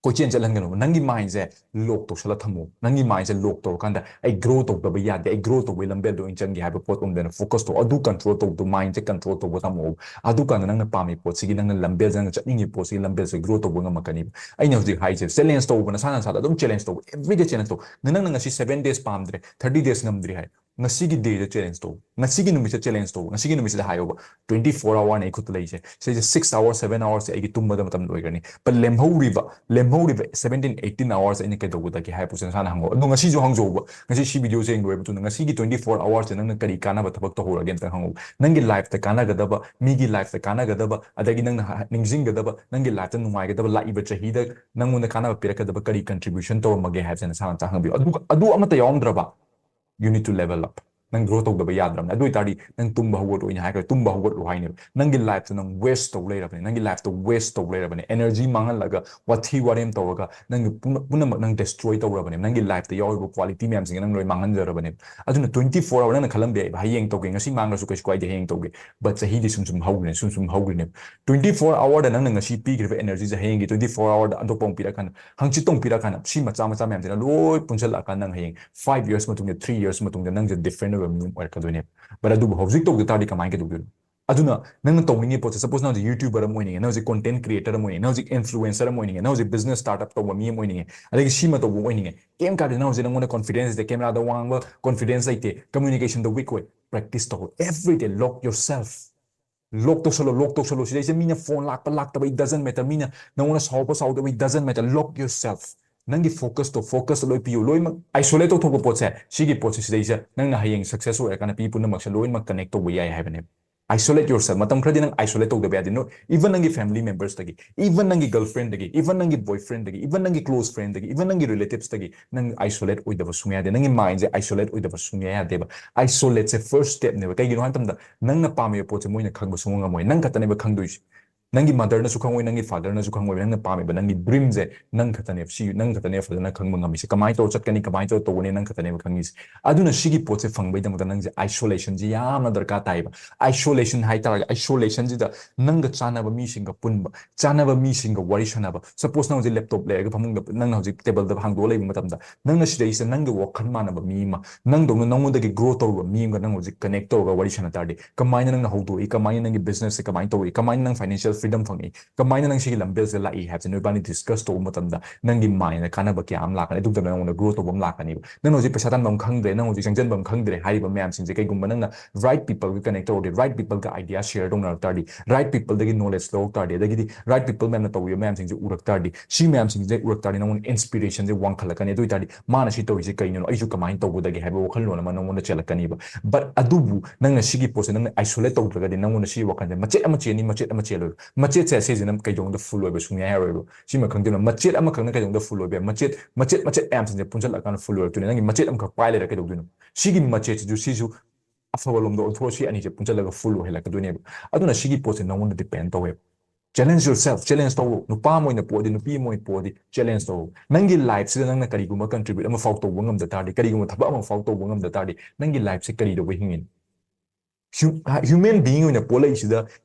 ꯀꯣꯏꯆꯦꯟ ꯆꯦꯜꯍꯟꯒꯅꯨ꯫ ꯅꯪꯒꯤ mind ꯁꯦ lock ꯇꯧꯁꯜꯂ ꯊꯝꯃꯣ꯫ ꯅꯪꯒꯤ mind ꯁꯦ lock ꯇꯧꯔꯀꯥꯟꯗ, "ꯑꯩ grow ꯇꯧꯗꯕ ꯌꯥꯗꯦ, ꯑꯩ grow ꯇꯧꯕꯒꯤ ꯂꯝꯕꯦꯜꯗ ꯑꯣꯏꯅ ꯆꯪꯒꯦ" ꯍꯥꯏꯕ ꯄꯣꯠ ꯑꯣꯝꯗꯅ focus ꯇꯧ꯫ ꯑꯗꯨ control ꯇꯧꯕꯗꯣ, mind ꯁꯦ control ꯇꯧꯕ ꯊꯝꯃꯣ꯫ ꯑꯗꯨꯀꯥꯟꯗ ꯅꯪꯅ ꯄꯥꯝꯃꯤ ꯄꯣꯠꯁꯤꯒꯤ, ꯅꯪꯅ ꯂꯝꯕꯦꯜ, ꯅꯪꯅ ꯆꯠꯅꯤꯡꯉꯤ ꯄꯣꯠꯁꯤꯒꯤ ꯂꯝꯕꯦꯜꯁꯦ grow ꯇꯧꯕ ꯉꯝꯃꯛꯀꯅꯤꯕ꯫ ꯑꯩꯅ ꯍꯧꯖꯤꯛ ꯍꯥꯏꯁꯦ, challenge ꯇꯧꯕ, ꯅꯁꯥꯅ ꯅꯁꯥꯗ ꯑꯗꯨꯝ challenge ꯇꯧꯕ, everyday challenge ꯇꯧ꯫ ꯅꯪꯅ ꯉꯁꯤ seven days ꯄꯥꯝꯗ꯭ꯔꯦ, thirty days ꯉꯝꯗ꯭ꯔꯦ ꯍꯥꯏ, ꯉꯁꯤꯒꯤ day ꯗ challenge ꯇꯧ, ꯉꯁꯤꯒꯤ ꯅꯨꯃꯤꯠꯁꯤꯗ challenge ꯇꯧ, ꯉꯁꯤꯒꯤ ꯅꯨꯃꯤꯠꯁꯤꯗ ꯍꯥꯏꯌꯣꯕ, "Twenty four hour ꯅꯦ ꯑꯩ ꯈꯨꯠꯇ ꯂꯩꯔꯤꯁꯦ, ꯁꯤꯁꯦ six hour, seven hour ꯁꯦ ꯑꯩꯒꯤ ꯇꯨꯝꯕꯗ ꯃꯇꯝ ꯂꯣꯏꯈ꯭ꯔꯅꯤ, but ꯂꯦꯝꯍꯧꯔꯤꯕ, ꯂꯦꯝꯍꯧꯔꯤꯕ seventeen, eighteen hours ꯑꯩꯅ ꯀꯩꯗꯧꯒꯗꯒꯦ?" ꯍꯥꯏꯕꯁꯦ ꯅꯁꯥꯅ ꯍꯪꯉꯣ꯫ ꯑꯗꯣ ꯉꯁꯤꯁꯨ ꯍꯪꯖꯧꯕ, ꯉꯁꯤ ꯁꯤ video ꯁꯦ ꯌꯦꯡ ꯂꯣꯏꯔꯕ ꯃꯇꯨꯡꯗ, "ꯉꯁꯤꯒꯤ twenty four hour ꯁꯦ ꯅꯪꯅ ꯀꯔꯤ ꯀꯥꯟꯅꯕ ꯊꯕꯛ ꯇꯧꯍꯧꯔꯒꯦ?" ꯑꯝꯇ ꯍꯪꯉꯣ꯫ ꯅꯪꯒꯤ life ꯇ ꯀꯥꯟꯅꯒꯗꯕ, ꯃꯤꯒꯤ life ꯇ ꯀꯥꯟꯅꯒꯗꯕ, ꯑꯗꯒꯤ ꯅꯪꯅ ꯍ-, ꯅꯤꯡꯁꯤꯡꯒꯗꯕ, ꯅꯪꯒꯤ life ꯇ ꯅꯨꯡꯉꯥꯏꯒꯗꯕ, ꯂꯥꯛꯏꯕ ꯆꯍꯤꯗ ꯅꯪꯉꯣꯟꯗ ꯀꯥꯟꯅꯕ ꯄꯤꯔꯛꯀꯗꯕ ꯀꯔꯤ contribution ꯇꯧꯔꯝꯃꯒꯦ ꯍꯥꯏꯕꯁꯦ ꯅꯁꯥꯅ ꯅꯁꯥ ꯍꯪꯕꯤꯌꯨ꯫ ꯑꯗꯨꯒ ꯑꯗꯨ ꯑꯃꯠꯇ ꯌꯥꯎꯔꯝꯗ꯭ꯔꯕ, you need to level up. ꯅꯪ grow ꯇꯧꯗꯕ ꯌꯥꯗ꯭ꯔꯕꯅꯦ꯫ ꯑꯗꯨ ꯑꯣꯏꯇꯥꯔꯗꯤ ꯅꯪ ꯇꯨꯝꯕ ꯍꯧꯒꯠꯂꯣ, ꯑꯩꯅ ꯍꯥꯏꯈ꯭ꯔꯦ, ꯇꯨꯝꯕ ꯍꯧꯒꯠꯂꯣ ꯍꯥꯏꯅꯦꯕ꯫ ꯅꯪꯒꯤ life ꯇ ꯅꯪ waste ꯇꯧ ꯂꯩꯔꯕꯅꯦ, ꯅꯪꯒꯤ life ꯇ waste ꯇꯧ ꯂꯩꯔꯕꯅꯦ꯫ Energy ꯃꯥꯡꯍꯜꯂꯒ, ꯋꯥꯊꯤ ꯋꯥꯔꯦꯝ ꯇꯧꯔꯒ, ꯅꯪꯒꯤ ꯄꯨꯝꯅ-, ꯄꯨꯝꯅꯃꯛ ꯅꯪ destroy ꯇꯧꯔꯕꯅꯦ꯫ ꯅꯪꯒꯤ life ꯇ ꯌꯥꯎꯔꯤꯕ quality ꯃꯌꯥꯝꯁꯤꯡꯁꯦ ꯅꯪ ꯂꯣꯏ ꯃꯥꯡꯍꯟꯖꯔꯕꯅꯦ꯫ ꯑꯗꯨꯅ twenty four hour ꯅꯪꯅ ꯈꯜꯂꯝꯕ ꯌꯥꯏꯕ, "ꯍꯌꯦꯡ ꯇꯧꯒꯦ, ꯉꯁꯤ ꯃꯥꯡꯈ꯭ꯔꯁꯨ ꯀꯩꯁꯨ ꯀꯥꯏꯗꯦ, ꯍꯌꯦꯡ ꯇꯧꯒꯦ"꯫ But ꯆꯍꯤꯗꯤ ꯁꯨꯝ ꯁꯨꯝ ꯍꯧꯈ꯭ꯔꯦ, ꯁꯨꯝ ꯁꯨꯝ ꯍꯧꯈ꯭ꯔꯤꯅꯦꯕ꯫ Twenty four hour ꯗ ꯅꯪꯅ ꯉꯁꯤ ꯄꯤꯈ꯭ꯔꯤꯕ energy ꯁꯦ ꯍꯌꯦꯡꯒꯤ twenty four hour ꯗ ꯑꯇꯣꯞꯄ ꯑꯃꯨꯛ ꯄꯤꯔꯛꯀꯥꯟꯗ, ꯍꯪꯆꯤꯠꯇ ꯑꯃꯨꯛ ꯄꯤꯔꯛꯀꯥꯟꯗ, ꯁꯤ ꯃꯆꯥ ꯃꯆꯥ ꯃꯌꯥꯝꯁꯤꯅ ꯂꯣꯏ ꯄꯨꯟꯁꯤꯜꯂꯛꯑꯀꯥꯟꯗ ꯅꯪ ꯍꯌꯦꯡ five years ꯃꯇꯨꯡꯗ, three years ꯃꯇꯨꯡꯗ ꯅꯪꯁꯦ different ꯑꯣꯏꯕ ꯃꯤ ꯑꯃ ꯑꯣꯏꯔꯛꯀꯗꯣꯏꯅꯦꯕ꯫ But ꯑꯗꯨꯕꯨ ꯍꯧꯖꯤꯛ ꯇꯧꯗ ꯇꯥꯔꯗꯤ ꯀꯃꯥꯏꯅ ꯀꯩꯗꯧꯗꯣꯏꯅꯣ? ꯑꯗꯨꯅ ꯅꯪꯅ ꯇꯧꯅꯤꯡꯉꯤ ꯄꯣꯠꯁꯦ, ꯁꯄꯣꯁ ꯅꯪ ꯍꯧꯖꯤꯛ YouTuber ꯑꯃ ꯑꯣꯏꯅꯤꯡꯉꯦ, ꯅꯪ ꯍꯧꯖꯤꯛ content creator ꯑꯃ ꯑꯣꯏꯅꯤꯡꯉꯦ, ꯅꯪ ꯍꯧꯖꯤꯛ influencer ꯑꯃ ꯑꯣꯏꯅꯤꯡꯉꯦ, ꯅꯪ ꯍꯧꯖꯤꯛ business startup ꯇꯧꯕ ꯃꯤ ꯑꯃ ꯑꯣꯏꯅꯤꯡꯉꯦ, ꯑꯗꯒꯤ ꯁꯤꯃ ꯇꯧꯕ ꯑꯃ ꯑꯣꯏꯅꯤꯡꯉꯦ, ꯀꯩꯝ ꯀꯥꯏꯗꯦ꯫ ꯅꯪ ꯍꯧꯖꯤꯛ ꯅꯪꯉꯣꯟꯗ confidence ꯂꯩꯇꯦ, camera ꯗ ꯋꯥ ꯉꯥꯡꯕ confidence ꯂꯩꯇꯦ, communication ꯗ weak ꯑꯣꯏ, practice ꯇꯧ, every day lock yourself꯫ Lock ꯇꯧꯁꯜꯂꯣ, lock ꯇꯧꯁꯜꯂꯣ꯫ ꯁꯤꯗꯩꯁꯤꯗ ꯃꯤꯅ phone ꯂꯥꯛꯄ ꯂꯥꯛꯇꯕ it doesn't matter, ꯃꯤꯅ ꯅꯪꯉꯣꯟꯗ ꯁꯥꯎꯕ ꯁꯥꯎꯗꯕ it doesn't matter, lock yourself꯫ ꯅꯪꯒꯤ focus ꯇꯣ, focus ꯇ ꯂꯣꯏ ꯄꯤꯌꯨ꯫ ꯂꯣꯏꯅꯃꯛ isolate ꯇꯧꯊꯣꯛꯄ ꯄꯣꯠꯁꯦ, ꯁꯤꯒꯤ ꯄꯣꯠꯁꯦ ꯁꯤꯗꯩꯁꯤꯗ ꯅꯪꯅ ꯍꯌꯦꯡ success ꯑꯣꯏꯔꯀꯥꯟꯗ ꯃꯤ ꯄꯨꯝꯅꯃꯛꯁꯦ ꯂꯣꯏꯅꯃꯛ connect ꯇꯧꯕ ꯌꯥꯏ ꯍꯥꯏꯕꯅꯦꯕ꯫ Isolate yourself꯫ ꯃꯇꯝ ꯈꯔꯗꯤ ꯅꯪ isolate ꯇꯧꯗꯕ ꯌꯥꯗꯦ꯫ No, even ꯅꯪꯒꯤ family members ꯇꯒꯤ, even ꯅꯪꯒꯤ girlfriend ꯗꯒꯤ, even ꯅꯪꯒꯤ boyfriend ꯗꯒꯤ, even ꯅꯪꯒꯤ close friend ꯗꯒꯤ, even ꯅꯪꯒꯤ relatives ꯇꯒꯤ ꯅꯪ isolate ꯑꯣꯏꯗꯕ ꯁꯨꯡꯌꯥ ꯌꯥꯗꯦ꯫ ꯅꯪꯒꯤ mind ꯁꯦ isolate ꯑꯣꯏꯗꯕ ꯁꯨꯡꯌꯥ ꯌꯥꯗꯦꯕ꯫ Isolate ꯁꯦ first step ꯅꯦꯕ꯫ ꯀꯩꯒꯤꯅꯣ ꯍꯥꯏ ꯃꯇꯝꯗ, ꯅꯪꯅ ꯄꯥꯝꯃꯤꯕ ꯄꯣꯠꯁꯦ ꯃꯣꯏꯅ ꯈꯪꯕ ꯁꯨꯡꯉꯝ ꯉꯝꯃꯣꯏ꯫ ꯅꯪ ꯈꯛꯇꯅꯦꯕ ꯈꯪꯗꯣꯏꯁꯦ꯫ ꯅꯪꯒꯤ mother ꯅꯁꯨ ꯈꯪꯉꯣꯏ, ꯅꯪꯒꯤ father ꯅꯁꯨ ꯈꯪꯉꯣꯏ, ꯅꯪꯅ ꯄꯥꯝꯃꯤꯕ ꯅꯪꯒꯤ dream ꯁꯦ ꯅꯪ ꯈꯛꯇꯅꯦꯕ꯫ ꯁꯤ ꯅꯪ ꯈꯛꯇꯅꯦꯕ ꯐꯖꯅ ꯈꯪꯕ ꯉꯝꯃꯤꯁꯦ꯫ ꯀꯃꯥꯏꯅ ꯇꯧꯔ ꯆꯠꯀꯅꯤ, ꯀꯃꯥꯏꯅ ꯇꯧꯔ ꯇꯧꯒꯅꯤ, ꯅꯪ ꯈꯛꯇꯅꯦꯕ ꯈꯪꯉꯤꯁꯦ꯫ ꯑꯗꯨꯅ ꯁꯤꯒꯤ ꯄꯣꯠꯁꯦ ꯐꯪꯕꯩꯗꯃꯛꯇ ꯅꯪꯁꯦ isolation ꯁꯦ ꯌꯥꯝꯅ ꯗꯔꯀꯥꯔ ꯇꯥꯏꯌꯦꯕ꯫ Isolation ꯍꯥꯏꯇꯥꯔꯒꯗꯤ, isolation ꯁꯤꯗ ꯅꯪꯒ ꯆꯥꯟꯅꯕ ꯃꯤꯁꯤꯡꯒ ꯄꯨꯟꯕ, ꯆꯥꯟꯅꯕ ꯃꯤꯁꯤꯡꯒ ꯋꯥꯔꯤ ꯁꯥꯟꯅꯕ꯫ Ssuppose ꯅꯪ ꯍꯧꯖꯤꯛ laptop ꯂꯩꯔꯒ ꯐꯃꯨꯡꯗ ꯅꯪꯅ ꯍꯧꯖꯤꯛ table ꯗ ꯍꯥꯡꯗꯣꯛꯑ ꯂꯩꯕ ꯃꯇꯝꯗ, ꯅꯪꯅ ꯁꯤꯗꯩꯁꯤꯗ ꯅꯪꯒꯤ ꯋꯥꯈꯜ ꯃꯥꯟꯅꯕ ꯃꯤ ꯑꯃ, ꯅꯪꯗꯧꯅ ꯅꯪꯉꯣꯟꯗꯒꯤ grow ꯇꯧꯔꯨꯕ ꯃꯤ ꯑꯃꯒ ꯅꯪ ꯍꯧꯖꯤꯛ connect ꯇꯧꯔꯒ ꯋꯥꯔꯤ ꯁꯥꯟꯅ ꯇꯥꯔꯗꯤ, ꯀꯃꯥꯏꯅ ꯅꯪꯅ ꯍꯧꯗꯣꯛꯏ, ꯀꯃꯥꯏꯅ ꯅꯪꯒꯤ business ꯁꯦ ꯀꯃꯥꯏꯅ ꯇꯧꯏ, ꯀꯃꯥꯏꯅ ꯅꯪ financial freedom ꯐꯪꯉꯤ, ꯀꯃꯥꯏꯅ ꯅꯪ ꯁꯤꯒꯤ ꯂꯝꯕꯦꯜꯁꯦ ꯂꯥꯛꯏ ꯍꯥꯏꯕꯁꯦ ꯅꯣꯏꯕꯥꯅꯤ discuss ꯇꯧꯕ ꯃꯇꯝꯗ ꯅꯪꯒꯤ mind ꯗ ꯀꯥꯟꯅꯕ ꯀꯌꯥ ꯑꯃ ꯂꯥꯛꯀꯅꯤ꯫ ꯑꯗꯨ ꯃꯇꯝꯗ ꯅꯪꯉꯣꯟꯗ grow ꯇꯧꯕ ꯑꯃ ꯂꯥꯛꯀꯅꯤꯕ꯫ ꯅꯪ ꯍꯧꯖꯤꯛ ꯄꯩꯁꯥ ꯇꯥꯟꯕ ꯑꯃ ꯈꯪꯗ꯭ꯔꯦ, ꯅꯪ ꯍꯧꯖꯤꯛ ꯆꯪꯁꯤꯟꯕ ꯑꯃ ꯈꯪꯗ꯭ꯔꯦ ꯍꯥꯏꯔꯤꯕ ꯃꯌꯥꯝꯁꯤꯡꯁꯦ, ꯀꯩꯒꯨꯝꯕ ꯅꯪꯅ right people ꯒ connect ꯇꯧꯔꯗꯤ, right people ꯒ idea share ꯇꯧꯅꯔꯛ ꯇꯥꯔꯗꯤ, right people ꯗꯒꯤ knowledge ꯂꯧꯔꯛ ꯇꯥꯔꯗꯤ, ꯑꯗꯒꯤꯗꯤ right people ꯃꯌꯥꯝꯅ ꯇꯧꯔꯤꯕ ꯃꯌꯥꯝꯁꯤꯡꯁꯦ ꯎꯔꯛ ꯇꯥꯔꯗꯤ, ꯁꯤ ꯃꯌꯥꯝꯁꯤꯡꯁꯦ ꯎꯔꯛ ꯇꯥꯔꯗꯤ ꯅꯪꯉꯣꯟꯗ inspiration ꯁꯦ ꯋꯥꯡꯈꯠꯂꯛꯀꯅꯤ꯫ ꯑꯗꯨ ꯑꯣꯏ ꯇꯥꯔꯗꯤ ꯃꯥꯅ ꯁꯤ ꯇꯧꯔꯤꯁꯦ ꯀꯩꯅꯣ, ꯑꯩꯁꯨ ꯀꯃꯥꯏꯅ ꯇꯧꯒꯗꯒꯦ ꯍꯥꯏꯕ ꯋꯥꯈꯜꯂꯣꯟ ꯑꯃ ꯅꯪꯉꯣꯟꯗ ꯆꯦꯜꯂꯛꯀꯅꯤꯕ꯫ But ꯑꯗꯨꯕꯨ ꯅꯪꯅ ꯁꯤꯒꯤ ꯄꯣꯠꯁꯦ ꯅꯪꯅ isolate ꯇꯧꯗ꯭ꯔꯒꯗꯤ ꯅꯪꯉꯣꯟꯗ ꯁꯤꯒꯤ ꯋꯥꯈꯜꯁꯦ ꯃꯆꯦꯠ ꯑꯃ ꯆꯦꯟꯅꯤ, ꯃꯆꯦꯠ ꯑꯃ ꯆꯦꯜꯂꯣꯏ꯫ ꯃꯆꯦꯠꯁꯦ ꯁꯤꯁꯤꯅ ꯀꯩꯗꯧꯅꯨꯡꯗ full ꯑꯣꯏꯕ ꯁꯨꯡꯌꯥ ꯌꯥꯔꯣꯏꯕ꯫ ꯁꯤꯃ ꯈꯪꯗꯣꯏꯅꯣ, ꯃꯆꯦꯠ ꯑꯃꯈꯛꯅ ꯀꯩꯗꯧꯅꯨꯡꯗ full ꯑꯣꯏꯕ ꯌꯥꯏ꯫ ꯃꯆꯦꯠ, ꯃꯆꯦꯠ, ꯃꯆꯦꯠ ꯃꯌꯥꯝꯁꯤꯡꯁꯦ ꯄꯨꯟꯁꯤꯜꯂꯛꯑꯀꯥꯟꯗ full ꯑꯣꯏꯔꯛꯇꯣꯏꯅꯦ꯫ ꯅꯪꯒꯤ ꯃꯆꯦꯠ ꯑꯃꯈꯛ ꯄꯥꯏ ꯂꯩꯔ ꯀꯩꯗꯧꯗꯣꯏꯅꯣ? ꯁꯤꯒꯤ ꯃꯆꯦꯠꯁꯤꯁꯨ, ꯁꯤꯁꯨ ꯑꯐꯕ ꯂꯣꯝꯗ ꯑꯣꯟꯊꯣꯛꯑ ꯁꯤ ꯑꯅꯤꯁꯦ ꯄꯨꯟꯁꯤꯜꯂꯒ full ꯑꯣꯏꯍꯜꯂꯛꯀꯗꯣꯏꯅꯦꯕ꯫ ꯑꯗꯨꯅ ꯁꯤꯒꯤ ꯄꯣꯠꯁꯦ ꯅꯪꯉꯣꯟꯗ depend ꯇꯧꯋꯦꯕ꯫ Challenge yourself, challenge ꯇꯧꯔꯣ꯫ ꯅꯨꯄꯥ ꯑꯃ ꯑꯣꯏꯅ ꯄꯣꯛꯑꯗꯤ, ꯅꯨꯄꯤ ꯑꯃ ꯑꯣꯏꯅ ꯄꯣꯛꯑꯗꯤ challenge ꯇꯧꯔꯣ꯫ ꯅꯪꯒꯤ life ꯁꯤꯗ ꯅꯪꯅ ꯀꯔꯤꯒꯨꯝꯕ contribute ꯑꯃ ꯐꯥꯎ ꯇꯧꯕ ꯉꯝꯗ ꯇꯥꯔꯗꯤ, ꯀꯔꯤꯒꯨꯝꯕ ꯊꯕꯛ ꯑꯃ ꯐꯥꯎ ꯇꯧꯕ ꯉꯝꯗ ꯇꯥꯔꯗꯤ, ꯅꯪꯒꯤ life ꯁꯦ ꯀꯔꯤꯗꯧꯕ ꯍꯤꯡꯉꯤꯅꯣ? human being ꯑꯣꯏꯅ ꯄꯣꯛꯂꯛꯏꯁꯤꯗ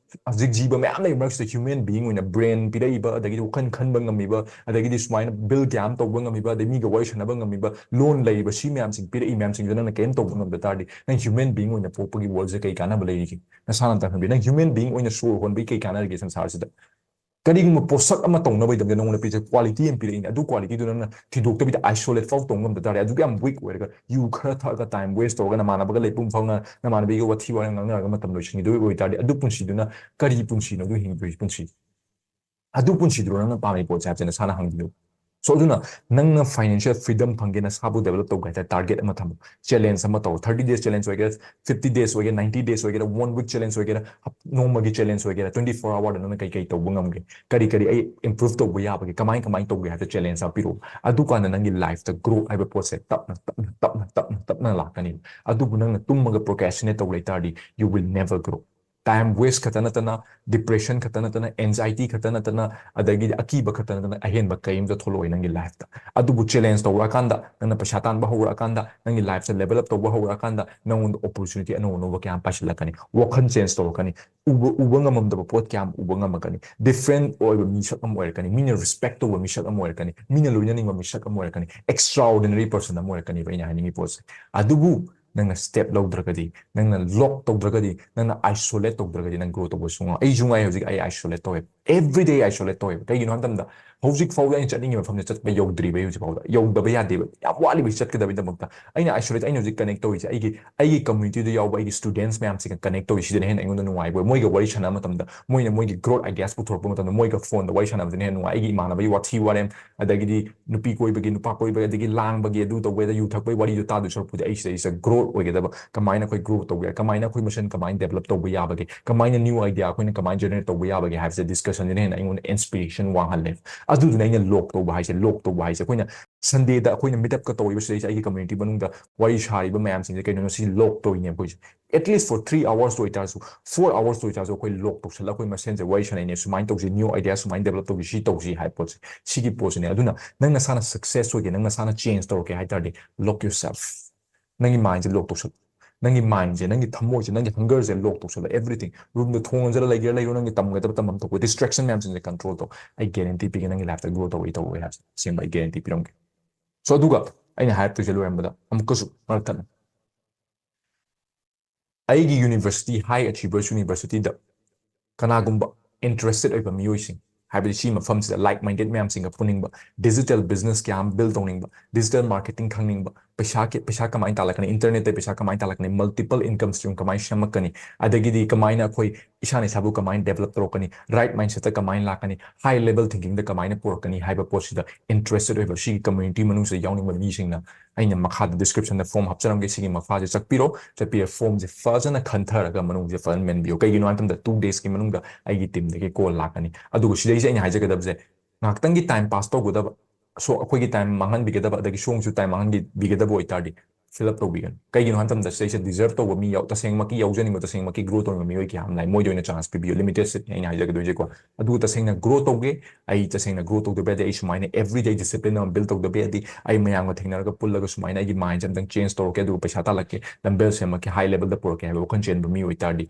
ꯍꯧꯖꯤꯛ ꯖꯤꯕ ꯃꯌꯥꯝ ꯂꯩꯕ ꯃꯔꯛꯁꯤꯗ human being ꯑꯣꯏꯅ brain ꯄꯤꯔꯛꯏꯕ, ꯑꯗꯒꯤꯗꯤ ꯋꯥꯈꯜ ꯈꯟꯕ ꯉꯝꯃꯤꯕ, ꯑꯗꯒꯤꯗꯤ ꯁꯨꯃꯥꯏꯅ build ꯀꯌꯥ ꯑꯃ ꯇꯧꯕ ꯉꯝꯃꯤꯕ, ꯑꯗꯩ ꯃꯤꯒ ꯋꯥꯔꯤ ꯁꯥꯟꯅꯕ ꯉꯝꯃꯤꯕ, ꯂꯣꯟ ꯂꯩꯔꯤꯕ, ꯁꯤ ꯃꯌꯥꯝꯁꯤꯡ ꯄꯤꯔꯛꯏ ꯃꯌꯥꯝꯁꯤꯡꯗꯣ ꯅꯪꯅ ꯀꯔꯤꯝ ꯇꯧꯕ ꯉꯝꯗ ꯇꯥꯔꯗꯤ, ꯅꯪ human being ꯑꯣꯏꯅ ꯄꯣꯛꯄꯒꯤ worldꯁꯦ ꯀꯩ ꯀꯥꯟꯅꯕ ꯂꯩꯔꯤꯒꯦ? ꯅꯁꯥꯅ ꯑꯝꯇ ꯈꯟꯕꯤꯌꯨ꯫ ꯅꯪ human being ꯑꯣꯏꯅ ꯁꯣꯔ ꯍꯣꯟꯕꯒꯤ ꯀꯩ ꯀꯥꯟꯅꯔꯤꯒꯦ ꯁꯪꯁꯥꯔꯁꯤꯗ? ꯀꯔꯤꯒꯨꯝꯕ ꯄꯣꯠꯁꯛ ꯑꯃ ꯇꯧꯅꯕꯒꯤꯗꯃꯛꯇ ꯅꯉꯣꯟꯗ ꯄꯤꯔꯤꯁꯦ quality ꯑꯃ ꯄꯤꯔꯛꯏꯅꯦ꯫ ꯑꯗꯨ qualityꯗꯨ ꯅꯪꯅ ꯊꯤꯗꯣꯛꯇꯕꯤꯗ isolate ꯐꯥꯎ ꯇꯧꯕ ꯉꯝꯗ ꯇꯥꯔꯗꯤ, ꯑꯗꯨꯛ ꯌꯥꯝ weak ꯑꯣꯏꯔꯒ, ꯌꯨ ꯈꯔ ꯊꯛꯑꯒ time waste ꯇꯧꯔꯒ, ꯅꯃꯥꯟꯅꯕꯒ ꯂꯩꯄꯨꯡ ꯐꯥꯎꯅ ꯅꯃꯥꯟꯅꯕꯤꯒ ꯋꯥꯊꯤ ꯋꯥꯔꯦꯝ ꯉꯥꯡꯅꯔꯒ ꯃꯇꯝ ꯂꯣꯏꯁꯤꯟꯈꯤꯗꯣꯏ ꯑꯣꯏꯇꯥꯔꯗꯤ, ꯑꯗꯨ ꯄꯨꯟꯁꯤꯗꯨꯅ ꯀꯔꯤ ꯄꯨꯟꯁꯤꯅꯣ ꯑꯗꯨ ꯍꯤꯡꯗꯣꯏ ꯄꯨꯟꯁꯤ? ꯑꯗꯨ ꯄꯨꯟꯁꯤꯗꯨꯔꯣ ꯅꯪꯅ ꯄꯥꯝꯃꯤ ꯄꯣꯠꯁꯦ ꯍꯥꯏꯕꯁꯦ ꯅꯁꯥꯅ ꯍꯪꯕꯤꯌꯨ꯫ So ꯑꯗꯨꯅ ꯅꯪꯅ financial freedom ꯐꯪꯒꯦ, ꯅꯁꯥꯕꯨ develop ꯇꯧꯒꯦ ꯍꯥꯏ ꯇꯥꯔꯗꯤ target ꯑꯃ ꯊꯝꯃꯨ, challenge ꯑꯃ ꯇꯧ꯫ Thirty days challenge ꯑꯣꯏꯒꯦꯔꯥ, fifty days ꯑꯣꯏꯒꯦꯔꯥ, ninety days ꯑꯣꯏꯒꯦꯔꯥ, one week challenge ꯑꯣꯏꯒꯦꯔꯥ, ꯍꯞ-, ꯅꯣꯡꯃꯒꯤ challenge ꯑꯣꯏꯒꯦꯔꯥ, twenty four hourꯗ ꯅꯪꯅ ꯀꯩ ꯀꯩ ꯇꯧꯕ ꯉꯝꯒꯦ, ꯀꯔꯤ ꯀꯔꯤ ꯑꯩ improve ꯇꯧꯕ ꯌꯥꯕꯒꯦ, ꯀꯃꯥꯏ ꯀꯃꯥꯏ ꯇꯧꯒꯦ ꯍꯥꯏꯕꯗ challenge ꯑꯃ ꯄꯤꯔꯛꯑꯣ꯫ ꯑꯗꯨꯀꯥꯟꯗ ꯅꯪꯒꯤ lifeꯇ growth ꯍꯥꯏꯕ ꯄꯣꯠꯁꯦ ꯇꯞꯅ ꯇꯞꯅ ꯇꯞꯅ ꯇꯞꯅ ꯇꯞꯅ ꯂꯥꯛꯀꯅꯤ꯫ ꯑꯗꯨꯕꯨ ꯅꯪꯅ ꯇꯨꯝꯃꯒ procrastinate ꯇꯧ ꯂꯩ ꯇꯥꯔꯗꯤ, you will never grow꯫ Time waste ꯈꯛꯇ ꯅꯠꯇꯅ, depression ꯈꯛꯇ ꯅꯠꯇꯅ, anxiety ꯈꯛꯇ ꯅꯠꯇꯅ, ꯑꯗꯒꯤꯗꯤ ꯑꯀꯤꯕ ꯈꯛꯇ ꯅꯠꯇꯅ ꯑꯍꯦꯟꯕ ꯀꯔꯤꯝꯇ ꯊꯣꯛꯂꯛꯑꯣꯏ ꯅꯪꯒꯤ lifeꯇ꯫ ꯑꯗꯨꯕꯨ challenge ꯇꯧꯔꯛꯑꯀꯥꯟꯗ, ꯅꯪꯅ ꯄꯩꯁꯥ ꯇꯥꯟꯕ ꯍꯧꯔꯛꯑꯀꯥꯟꯗ, ꯅꯪꯒꯤ lifeꯁꯦ level up ꯇꯧꯕ ꯍꯧꯔꯛꯑꯀꯥꯟꯗ, ꯅꯪꯉꯣꯟꯗ opportunity ꯑꯅꯧ ꯑꯅꯧꯕ ꯀꯌꯥ ꯑꯃ ꯄꯥꯏꯁꯤꯜꯂꯛꯀꯅꯤ꯫ ꯋꯥꯈꯜ change ꯇꯧꯔꯛꯀꯅꯤ꯫ ꯎꯕ, ꯎꯕ ꯉꯝꯃꯝꯗꯕ ꯄꯣꯠ ꯀꯌꯥ ꯑꯃ ꯎꯕ ꯉꯝꯃꯛꯀꯅꯤ꯫ Different ꯑꯣꯏꯕ ꯃꯤꯁꯛ ꯑꯃ ꯑꯣꯏꯔꯛꯀꯅꯤ꯫ ꯃꯤꯅ respect ꯇꯧꯕ ꯃꯤꯁꯛ ꯑꯃ ꯑꯣꯏꯔꯛꯀꯅꯤ꯫ ꯃꯤꯅ ꯂꯣꯏꯅꯅꯤꯡꯕ ꯃꯤꯁꯛ ꯑꯃ ꯑꯣꯏꯔꯛꯀꯅꯤ꯫ Extraordinary person ꯑꯃ ꯑꯣꯏꯔꯛꯀꯅꯤꯕ ꯑꯩꯅ ꯍꯥꯏꯅꯤꯡꯉꯤ ꯄꯣꯠꯁꯦ꯫ ꯑꯗꯨꯕꯨ ꯅꯪꯅ step ꯂꯧꯗ꯭ꯔꯒꯗꯤ, ꯅꯪꯅ lock ꯇꯧꯗ꯭ꯔꯒꯗꯤ, ꯅꯪꯅ isolate ꯇꯧꯗ꯭ꯔꯒꯗꯤ ꯅꯪ grow ꯇꯧꯕ ꯁꯨꯡꯉꯝ꯫ ꯑꯩꯁꯨ ꯉꯥꯏ ꯍꯧꯖꯤꯛ ꯑꯩ isolate ꯇꯧꯋꯦ꯫ Every day isolate ꯇꯧꯋꯦꯕ꯫ ꯀꯩꯒꯤꯅꯣ ꯍꯥꯏꯕ ꯃꯇꯝꯗ ꯍꯧꯖꯤꯛ ꯐꯥꯎꯗ ꯑꯩꯅ ꯆꯠꯅꯤꯡꯉꯤꯕ ꯃꯐꯝꯗ ꯆꯠꯄ ꯌꯧꯗ꯭ꯔꯤꯕ ꯑꯩ ꯍꯧꯖꯤꯛ ꯐꯥꯎꯗ꯫ ꯌꯧꯗꯕ ꯌꯥꯗꯦꯕ꯫ ꯌꯥꯝ ꯋꯥꯠꯂꯤꯕ ꯑꯩ ꯆꯠꯀꯗꯕꯒꯤꯗꯃꯛꯇ꯫ ꯑꯩꯅ isolate, ꯑꯩꯅ ꯍꯧꯖꯤꯛ connect ꯇꯧꯔꯤꯁꯦ ꯑꯩꯒꯤ, ꯑꯩꯒꯤ communityꯗ ꯌꯥꯎꯕ ꯑꯩꯒꯤ studentsꯃꯌꯥꯝꯁꯤꯒ connect ꯇꯧꯔꯤ꯫ ꯁꯤꯗꯅ ꯍꯦꯟꯅ ꯑꯩꯉꯣꯟꯗ ꯅꯨꯡꯉꯥꯏꯕ ꯑꯣꯏ꯫ ꯃꯣꯏꯒ ꯋꯥꯔꯤ ꯁꯥꯟꯅꯕ ꯃꯇꯝꯗ ꯃꯣꯏꯅ ꯃꯣꯏꯒꯤ growth ideas ꯄꯨꯊꯣꯔꯛꯄ ꯃꯇꯝꯗ ꯃꯣꯏꯒ phoneꯗ ꯋꯥꯔꯤ ꯁꯥꯟꯅꯕꯗꯨꯅ ꯍꯦꯟꯅ ꯅꯨꯡꯉꯥꯏ꯫ ꯑꯩꯒꯤ ꯏꯃꯥꯟꯅꯕꯒꯤ ꯋꯥꯊꯤ ꯋꯥꯔꯦꯝ, ꯑꯗꯒꯤꯗꯤ ꯅꯨꯄꯤ ꯀꯣꯏꯕꯒꯤ, ꯅꯨꯄꯥ ꯀꯣꯏꯕꯒꯤ, ꯑꯗꯒꯤ ꯂꯥꯡꯕꯒꯤ, ꯑꯗꯨ ꯇꯧꯕꯒꯤ, ꯑꯗ ꯌꯨ ꯊꯛꯄꯒꯤ ꯋꯥꯔꯤꯗꯣ ꯇꯥꯗꯣꯏ ꯁꯔꯨꯛꯄꯨꯗꯤ ꯑꯩ ꯁꯤꯗꯩꯁꯤꯗ growth ꯑꯣꯏꯒꯗꯕ, ꯀꯃꯥꯏꯅ ꯑꯩꯈꯣꯏ grow ꯇꯧꯕ ꯌꯥꯏ, ꯀꯃꯥꯏꯅ ꯑꯩꯈꯣꯏ ꯃꯁꯦꯟ ꯀꯃꯥꯏꯅ develop ꯇꯧꯕ ꯌꯥꯕꯒꯦ, ꯀꯃꯥꯏꯅ new idea ꯑꯩꯈꯣꯏꯅ ꯀꯃꯥꯏꯅ generate ꯇꯧꯕ ꯌꯥꯕꯒꯦ ꯍꯥꯏꯕꯁꯦ discussionꯁꯤꯅ ꯍꯦꯟꯅ ꯑꯩꯉꯣꯟꯗ inspiration ꯋꯥꯡꯍꯜꯂꯦ꯫ ꯑꯗꯨꯗꯨꯅ ꯑꯩꯅ lock ꯇꯧꯕ ꯍꯥꯏꯁꯦ, lock ꯇꯧꯕ ꯍꯥꯏꯁꯦ ꯑꯩꯈꯣꯏꯅ Sundayꯗ ꯑꯩꯈꯣꯏꯅ meet upꯀ ꯇꯧꯔꯤꯕ ꯁꯤꯗꯩꯁꯤꯗ ꯑꯩꯒꯤ community ꯃꯅꯨꯡꯗ ꯋꯥꯔꯤ ꯁꯥꯔꯤꯕ ꯃꯌꯥꯝꯁꯤꯡꯁꯦ ꯀꯩꯅꯣ ꯁꯤ lock ꯇꯧꯔꯤꯅꯦ ꯑꯩꯈꯣꯏꯁꯦ꯫ At least for three hours ꯑꯣꯏꯇꯥꯔꯁꯨ, four hours ꯑꯣꯏꯇꯥꯔꯁꯨ ꯑꯩꯈꯣꯏ lock ꯇꯧꯁꯜꯂꯒ ꯑꯩꯈꯣꯏ ꯃꯁꯦꯟꯁꯦ ꯋꯥꯔꯤ ꯁꯥꯟꯅꯩꯅꯦ, ꯁꯨꯃꯥꯏꯅ ꯇꯧꯁꯤ, new idea ꯁꯨꯃꯥꯏꯅ develop ꯇꯧꯁꯤ, ꯁꯤ ꯇꯧꯁꯤ ꯍꯥꯏꯕ ꯄꯣꯠꯁꯦ, ꯁꯤꯒꯤ ꯄꯣꯠꯁꯤꯅꯦ꯫ ꯑꯗꯨꯅ ꯅꯪ ꯅꯁꯥꯅ success ꯑꯣꯏꯒꯦ, ꯅꯪ ꯅꯁꯥꯅ change ꯇꯧꯔꯛꯀꯦ ꯍꯥꯏ ꯇꯥꯔꯗꯤ, lock yourself꯫ ꯅꯪꯒꯤ mindꯁꯦ lock ꯇꯧꯁꯜꯂꯨ꯫ ꯅꯪꯒꯤ mindꯁꯦ, ꯅꯪꯒꯤ ꯊꯃꯣꯏꯁꯦ, ꯅꯪꯒꯤ hungerꯁꯦ lock ꯇꯧꯁꯜꯂꯣ꯫ Everything, roomꯗ ꯊꯣꯡ ꯂꯣꯟꯁꯤꯜꯂ ꯂꯩꯒꯦꯔꯥ ꯂꯩꯔꯣ, ꯅꯪꯒꯤ ꯇꯝꯒꯗꯕ ꯇꯝꯐꯝ ꯊꯣꯛꯄ distraction ꯃꯌꯥꯝꯁꯤꯡꯁꯦ control ꯇꯧ꯫ ꯑꯩ guarantee ꯄꯤꯒꯦ, ꯅꯪꯒꯤ lifeꯇ grow ꯇꯧꯔꯣꯏ, ꯇꯧꯔꯣꯏ ꯍꯥꯏꯕꯁꯦ ꯑꯁꯦꯡꯕ ꯑꯩ guarantee ꯄꯤꯔꯝꯒꯦ꯫ So ꯑꯗꯨꯒ ꯑꯩꯅ ꯍꯥꯏꯔꯛꯇꯣꯏꯁꯦ ꯂꯣꯏꯔꯝꯕꯗ ꯑꯃꯨꯛꯀꯁꯨ ꯃꯔꯛ ꯊꯠꯅ, ꯑꯩꯒꯤ university, High Achievers Universityꯗ ꯀꯅꯥꯒꯨꯝꯕ interested ꯑꯣꯏꯕ ꯃꯤꯑꯣꯏꯁꯤꯡ, ꯍꯥꯏꯕꯗꯤ ꯁꯤ ꯃꯐꯝꯁꯤꯗ like minded ꯃꯌꯥꯝꯁꯤꯡꯒ ꯄꯨꯅꯤꯡꯕ, digital business ꯀꯌꯥ ꯑꯃ build ꯇꯧꯅꯤꯡꯕ, digital marketing ꯈꯪꯅꯤꯡꯕ, ꯄꯩꯁꯥ ꯀ-, ꯄꯩꯁꯥ ꯀꯃꯥꯏꯅ ꯇꯥꯜꯂꯛꯀꯅꯤ, internetꯇ ꯄꯩꯁꯥ ꯀꯃꯥꯏꯅ ꯇꯥꯜꯂꯛꯀꯅꯤ, multiple income stream ꯀꯃꯥꯏꯅ ꯁꯦꯝꯃꯛꯀꯅꯤ, ꯑꯗꯒꯤꯗꯤ ꯀꯃꯥꯏꯅ ꯑꯩꯈꯣꯏ ꯏꯁꯥꯅ ꯏꯁꯥꯕꯨ ꯀꯃꯥꯏꯅ develop ꯇꯧꯔꯛꯀꯅꯤ, right mindsetꯇ ꯀꯃꯥꯏꯅ ꯂꯥꯛꯀꯅꯤ, high level thinkingꯗ ꯀꯃꯥꯏꯅ ꯄꯨꯔꯛꯀꯅꯤ ꯍꯥꯏꯕ ꯄꯣꯠꯁꯤꯗ interested ꯑꯣꯏꯕ, ꯁꯤꯒꯤ community ꯃꯅꯨꯡꯁꯤꯗ ꯌꯥꯎꯅꯤꯡꯕ ꯃꯤꯁꯤꯡꯅ ꯑꯩꯅ ꯃꯈꯥꯗ descriptionꯗ form ꯍꯥꯞꯆꯔꯝꯒꯦ, ꯁꯤꯒꯤ ꯃꯈꯥꯁꯦ ꯆꯠꯄꯤꯔꯣ, ꯆꯠꯄꯤꯔ formꯁꯦ ꯐꯖꯅ ꯈꯟꯊꯔꯒ ꯃꯅꯨꯡꯁꯦ ꯐꯖꯅ ꯃꯦꯟꯕꯤꯌꯨ꯫ ꯀꯩꯒꯤꯅꯣ ꯍꯥꯏꯕ ꯃꯇꯝꯗ two daysꯀꯤ ꯃꯅꯨꯡꯗ ꯑꯩꯒꯤ teamꯗꯒꯤ call ꯂꯥꯛꯀꯅꯤ꯫ ꯑꯗꯨꯒ ꯁꯤꯗꯩꯁꯤꯗ ꯑꯩꯅ ꯍꯥꯏꯖꯒꯗꯕꯁꯦ, ꯉꯥꯏꯍꯥꯛꯇꯪꯒꯤ time pass ꯇꯧꯒꯗꯕ, so ꯑꯩꯈꯣꯏꯒꯤ time ꯃꯥꯡꯍꯟꯕꯤꯒꯗꯕ, ꯑꯗꯒꯤ ꯁꯣꯝꯒꯤꯁꯨ time ꯃꯥꯡꯍꯟꯕꯤꯒꯗꯕ ꯑꯣꯏꯇꯥꯔꯗꯤ fill up ꯇꯧꯕꯤꯒꯅꯨ꯫ ꯀꯩꯒꯤꯅꯣ ꯍꯥꯏꯕ ꯃꯇꯝꯗ ꯁꯤꯗꯩꯁꯤꯗ deserve ꯇꯧꯕ ꯃꯤ ꯌꯥꯎ-, ꯇꯁꯦꯡꯃꯛꯀꯤ ꯌꯥꯎꯖꯅꯤꯡꯕ, ꯇꯁꯦꯡꯃꯛꯀꯤ grow ꯇꯧꯅꯤꯡꯕ ꯃꯤꯑꯣꯏ ꯀꯌꯥ ꯑꯃ ꯂꯥꯛꯑꯦ꯫ ꯃꯣꯏꯗ ꯑꯣꯏꯅ chance ꯄꯤꯕꯤꯌꯨ, limited seatꯅꯤ ꯑꯩꯅ ꯍꯥꯏꯖꯒꯗꯣꯏꯁꯦꯀꯣ꯫ ꯑꯗꯨ ꯇꯁꯦꯡꯅ grow ꯇꯧꯒꯦ, ꯑꯩ ꯇꯁꯦꯡꯅ grow ꯇꯧꯗꯕ ꯌꯥꯗꯦ, ꯑꯩ ꯁꯨꯃꯥꯏꯅ everyday discipline ꯑꯃ build ꯇꯧꯗꯕ ꯌꯥꯗꯦ, ꯑꯩ ꯃꯌꯥꯝꯒ ꯊꯦꯡꯅꯔꯒ ꯄꯨꯜꯂꯒ ꯁꯨꯃꯥꯏꯅ ꯑꯩꯒꯤ mindꯁꯦ ꯑꯝꯇꯪ change ꯇꯧꯔꯛꯀꯦ, ꯑꯗꯨꯒ ꯄꯩꯁꯥ ꯇꯥꯜꯂꯛꯀꯦ, dumbbell ꯁꯦꯝꯃꯛꯀꯦ, high levelꯗ ꯄꯨꯔꯛꯀꯦ ꯍꯥꯏꯕ ꯋꯥꯈꯜ ꯆꯦꯟꯕ ꯃꯤ ꯑꯣꯏꯇꯥꯔꯗꯤ,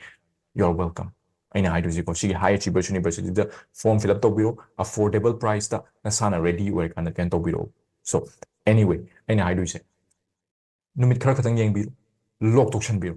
you are welcome꯫ ꯑꯩꯅ ꯍꯥꯏꯗꯣꯏꯁꯦꯀꯣ, ꯁꯤꯒꯤ High Achievers Universityꯗ form fill up ꯇꯧꯕꯤꯔꯣ, affordable priceꯇ ꯅꯁꯥꯅ ready ꯑꯣꯏꯔꯀꯥꯟꯗ ꯀꯩꯅꯣ ꯇꯧꯕꯤꯔꯛꯑꯣ꯫ So anyway, ꯑꯩꯅ ꯍꯥꯏꯗꯣꯏꯁꯦ, ꯅꯨꯃꯤꯠ ꯈꯔ ꯈꯛꯇꯪ ꯌꯦꯡꯕꯤꯌꯨ, lock ꯇꯧꯁꯟꯕꯤꯌꯨ꯫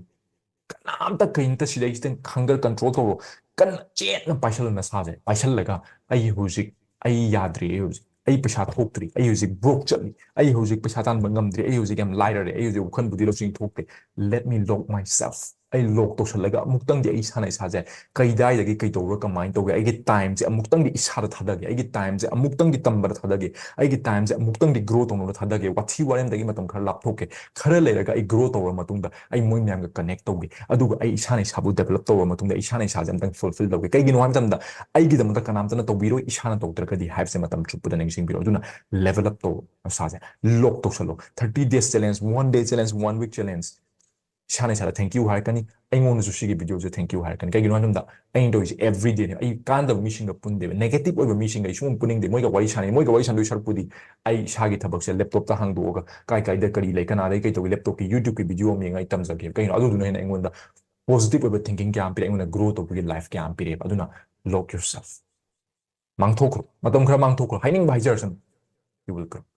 ꯀꯅꯥꯝꯇ ꯀꯩꯝꯇ ꯁꯤꯗꯩꯁꯤꯗ hunger control ꯇꯧꯔꯣ, ꯀꯟꯅ ꯆꯦꯠꯅ ꯄꯥꯏꯁꯜꯂꯣ ꯅꯁꯥꯁꯦ, ꯄꯥꯏꯁꯜꯂꯒ ꯑꯩ ꯍꯧꯖꯤꯛ, ꯑꯩ ꯌꯥꯗ꯭ꯔꯤ, ꯑꯩ ꯍꯧꯖꯤꯛ, ꯑꯩ ꯄꯩꯁꯥ ꯊꯣꯛꯇ꯭ꯔꯤ, ꯑꯩ ꯍꯧꯖꯤꯛ broke ꯆꯠꯂꯤ, ꯑꯩ ꯍꯧꯖꯤꯛ ꯄꯩꯁꯥ ꯇꯥꯟꯕ ꯉꯝꯗ꯭ꯔꯤ, ꯑꯩ ꯍꯧꯖꯤꯛ ꯌꯥꯝ ꯂꯥꯏꯔꯔꯦ, ꯑꯩ ꯍꯧꯖꯤꯛ ꯋꯥꯈꯜꯕꯨꯗꯤ ꯂꯧꯁꯤꯡ ꯊꯣꯛꯇꯦ, let me lock myself꯫ ꯑꯩ lock ꯇꯧꯁꯜꯂꯒ ꯑꯃꯨꯛꯇꯪꯗꯤ ꯑꯩ ꯏꯁꯥꯅ ꯏꯁꯥꯁꯦ ꯀꯩꯗꯥꯏꯗꯒꯤ ꯀꯩꯗꯧꯔ ꯀꯃꯥꯏꯅ ꯇꯧꯒꯦ, ꯑꯩꯒꯤ timeꯁꯦ ꯑꯃꯨꯛꯇꯪꯗꯤ ꯏꯁꯥꯗ ꯊꯥꯗꯒꯦ, ꯑꯩꯒꯤ timeꯁꯦ ꯑꯃꯨꯛꯇꯪꯗꯤ ꯇꯝꯕꯗ ꯊꯥꯗꯒꯦ, ꯑꯩꯒꯤ timeꯁꯦ ꯑꯃꯨꯛꯇꯪꯗꯤ grow ꯇꯧꯅꯕ ꯊꯥꯗꯒꯦ, ꯋꯥꯊꯤ ꯋꯥꯔꯦꯝꯗꯒꯤ ꯃꯇꯝ ꯈꯔ ꯂꯥꯞꯊꯣꯛꯀꯦ, ꯈꯔ ꯂꯩꯔꯒ ꯑꯩ grow ꯇꯧꯔꯕ ꯃꯇꯨꯡꯗ ꯑꯩ ꯃꯣꯏ ꯃꯌꯥꯝꯒ connect ꯇꯧꯒꯦ, ꯑꯗꯨꯒ ꯑꯩ ꯏꯁꯥꯅ ꯏꯁꯥꯕꯨ develop ꯇꯧꯔꯕ ꯃꯇꯨꯡꯗ ꯏꯁꯥꯅ ꯏꯁꯥꯁꯦ ꯑꯝꯇꯪ fulfill ꯇꯧꯒꯦ꯫ ꯀꯩꯒꯤꯅꯣ ꯍꯥꯏꯕ ꯃꯇꯝꯗ ꯑꯩꯒꯤꯗꯃꯛꯇ ꯀꯅꯥꯝꯇꯅ ꯇꯧꯕꯤꯔꯣꯏ, ꯏꯁꯥꯅ ꯇꯧꯗ꯭ꯔꯒꯗꯤ ꯍꯥꯏꯕꯁꯦ ꯃꯇꯝ ꯆꯨꯞꯄꯗ ꯅꯤꯡꯁꯤꯡꯕꯤꯔꯣ꯫ ꯑꯗꯨꯅ level up ꯇꯧꯔꯣ ꯅꯁꯥꯁꯦ, lock ꯇꯧꯁꯜꯂꯣ꯫ Thirty days challenge, one day challenge, one week challenge, ꯏꯁꯥꯅ ꯏꯁꯥꯗ thank you ꯍꯥꯏꯔꯛꯀꯅꯤ, ꯑꯩꯉꯣꯟꯗꯁꯨ ꯁꯤꯒꯤ video ꯁꯦ thank you ꯍꯥꯏꯔꯛꯀꯅꯤ꯫ ꯀꯩꯒꯤꯅꯣ ꯍꯥꯏꯕ ꯃꯇꯝꯗ ꯑꯩꯅ ꯇꯧꯔꯤꯁꯦ everyday ꯅꯦ꯫ ꯑꯩ ꯀꯥꯟꯅꯗꯕ ꯃꯤꯁꯤꯡꯒ ꯄꯨꯟꯗꯦꯕ, negative ꯑꯣꯏꯕ ꯃꯤꯁꯤꯡꯒ ꯑꯩ ꯁꯨꯡꯄꯨꯟ ꯄꯨꯅꯤꯡꯗꯦ꯫ ꯃꯣꯏꯒ ꯋꯥꯔꯤ ꯁꯥꯟꯅꯩ, ꯃꯣꯏꯒ ꯋꯥꯔꯤ ꯁꯥꯟꯅꯗꯣꯏ ꯁꯔꯨꯛꯄꯨꯗꯤ ꯑꯩ ꯏꯁꯥꯒꯤ ꯊꯕꯛꯁꯦ laptop ꯇ ꯍꯥꯡꯗꯣꯛꯑꯒ ꯀꯥꯏ ꯀꯥꯏꯗ ꯀꯔꯤ ꯂꯩ, ꯀꯅꯥꯗꯩ ꯀꯩ ꯇꯧꯏ, laptop ꯀꯤ YouTube ꯀꯤ video ꯑꯃ ꯌꯦꯡꯉꯒ ꯑꯩ ꯇꯝꯖꯒꯦꯕ꯫ ꯀꯩꯒꯤꯅꯣ? ꯑꯗꯨꯗꯨꯅ ꯍꯦꯟꯅ ꯑꯩꯉꯣꯟꯗ positive ꯑꯣꯏꯕ thinking ꯀꯌꯥ ꯑꯃ ꯄꯤꯔꯦ, ꯑꯩꯉꯣꯟꯗ grow ꯇꯧꯕꯒꯤ life ꯀꯌꯥ ꯑꯃ ꯄꯤꯔꯦꯕ꯫ ꯑꯗꯨꯅ lock yourself, ꯃꯥꯡꯊꯣꯛꯈ꯭ꯔꯣ, ꯃꯇꯝ ꯈꯔ ꯃꯥꯡꯊꯣꯛꯈ꯭ꯔꯣ, ꯍꯥꯏꯅꯤꯡꯕ ꯍꯥꯏꯖꯔꯁꯅꯨ, you will grow꯫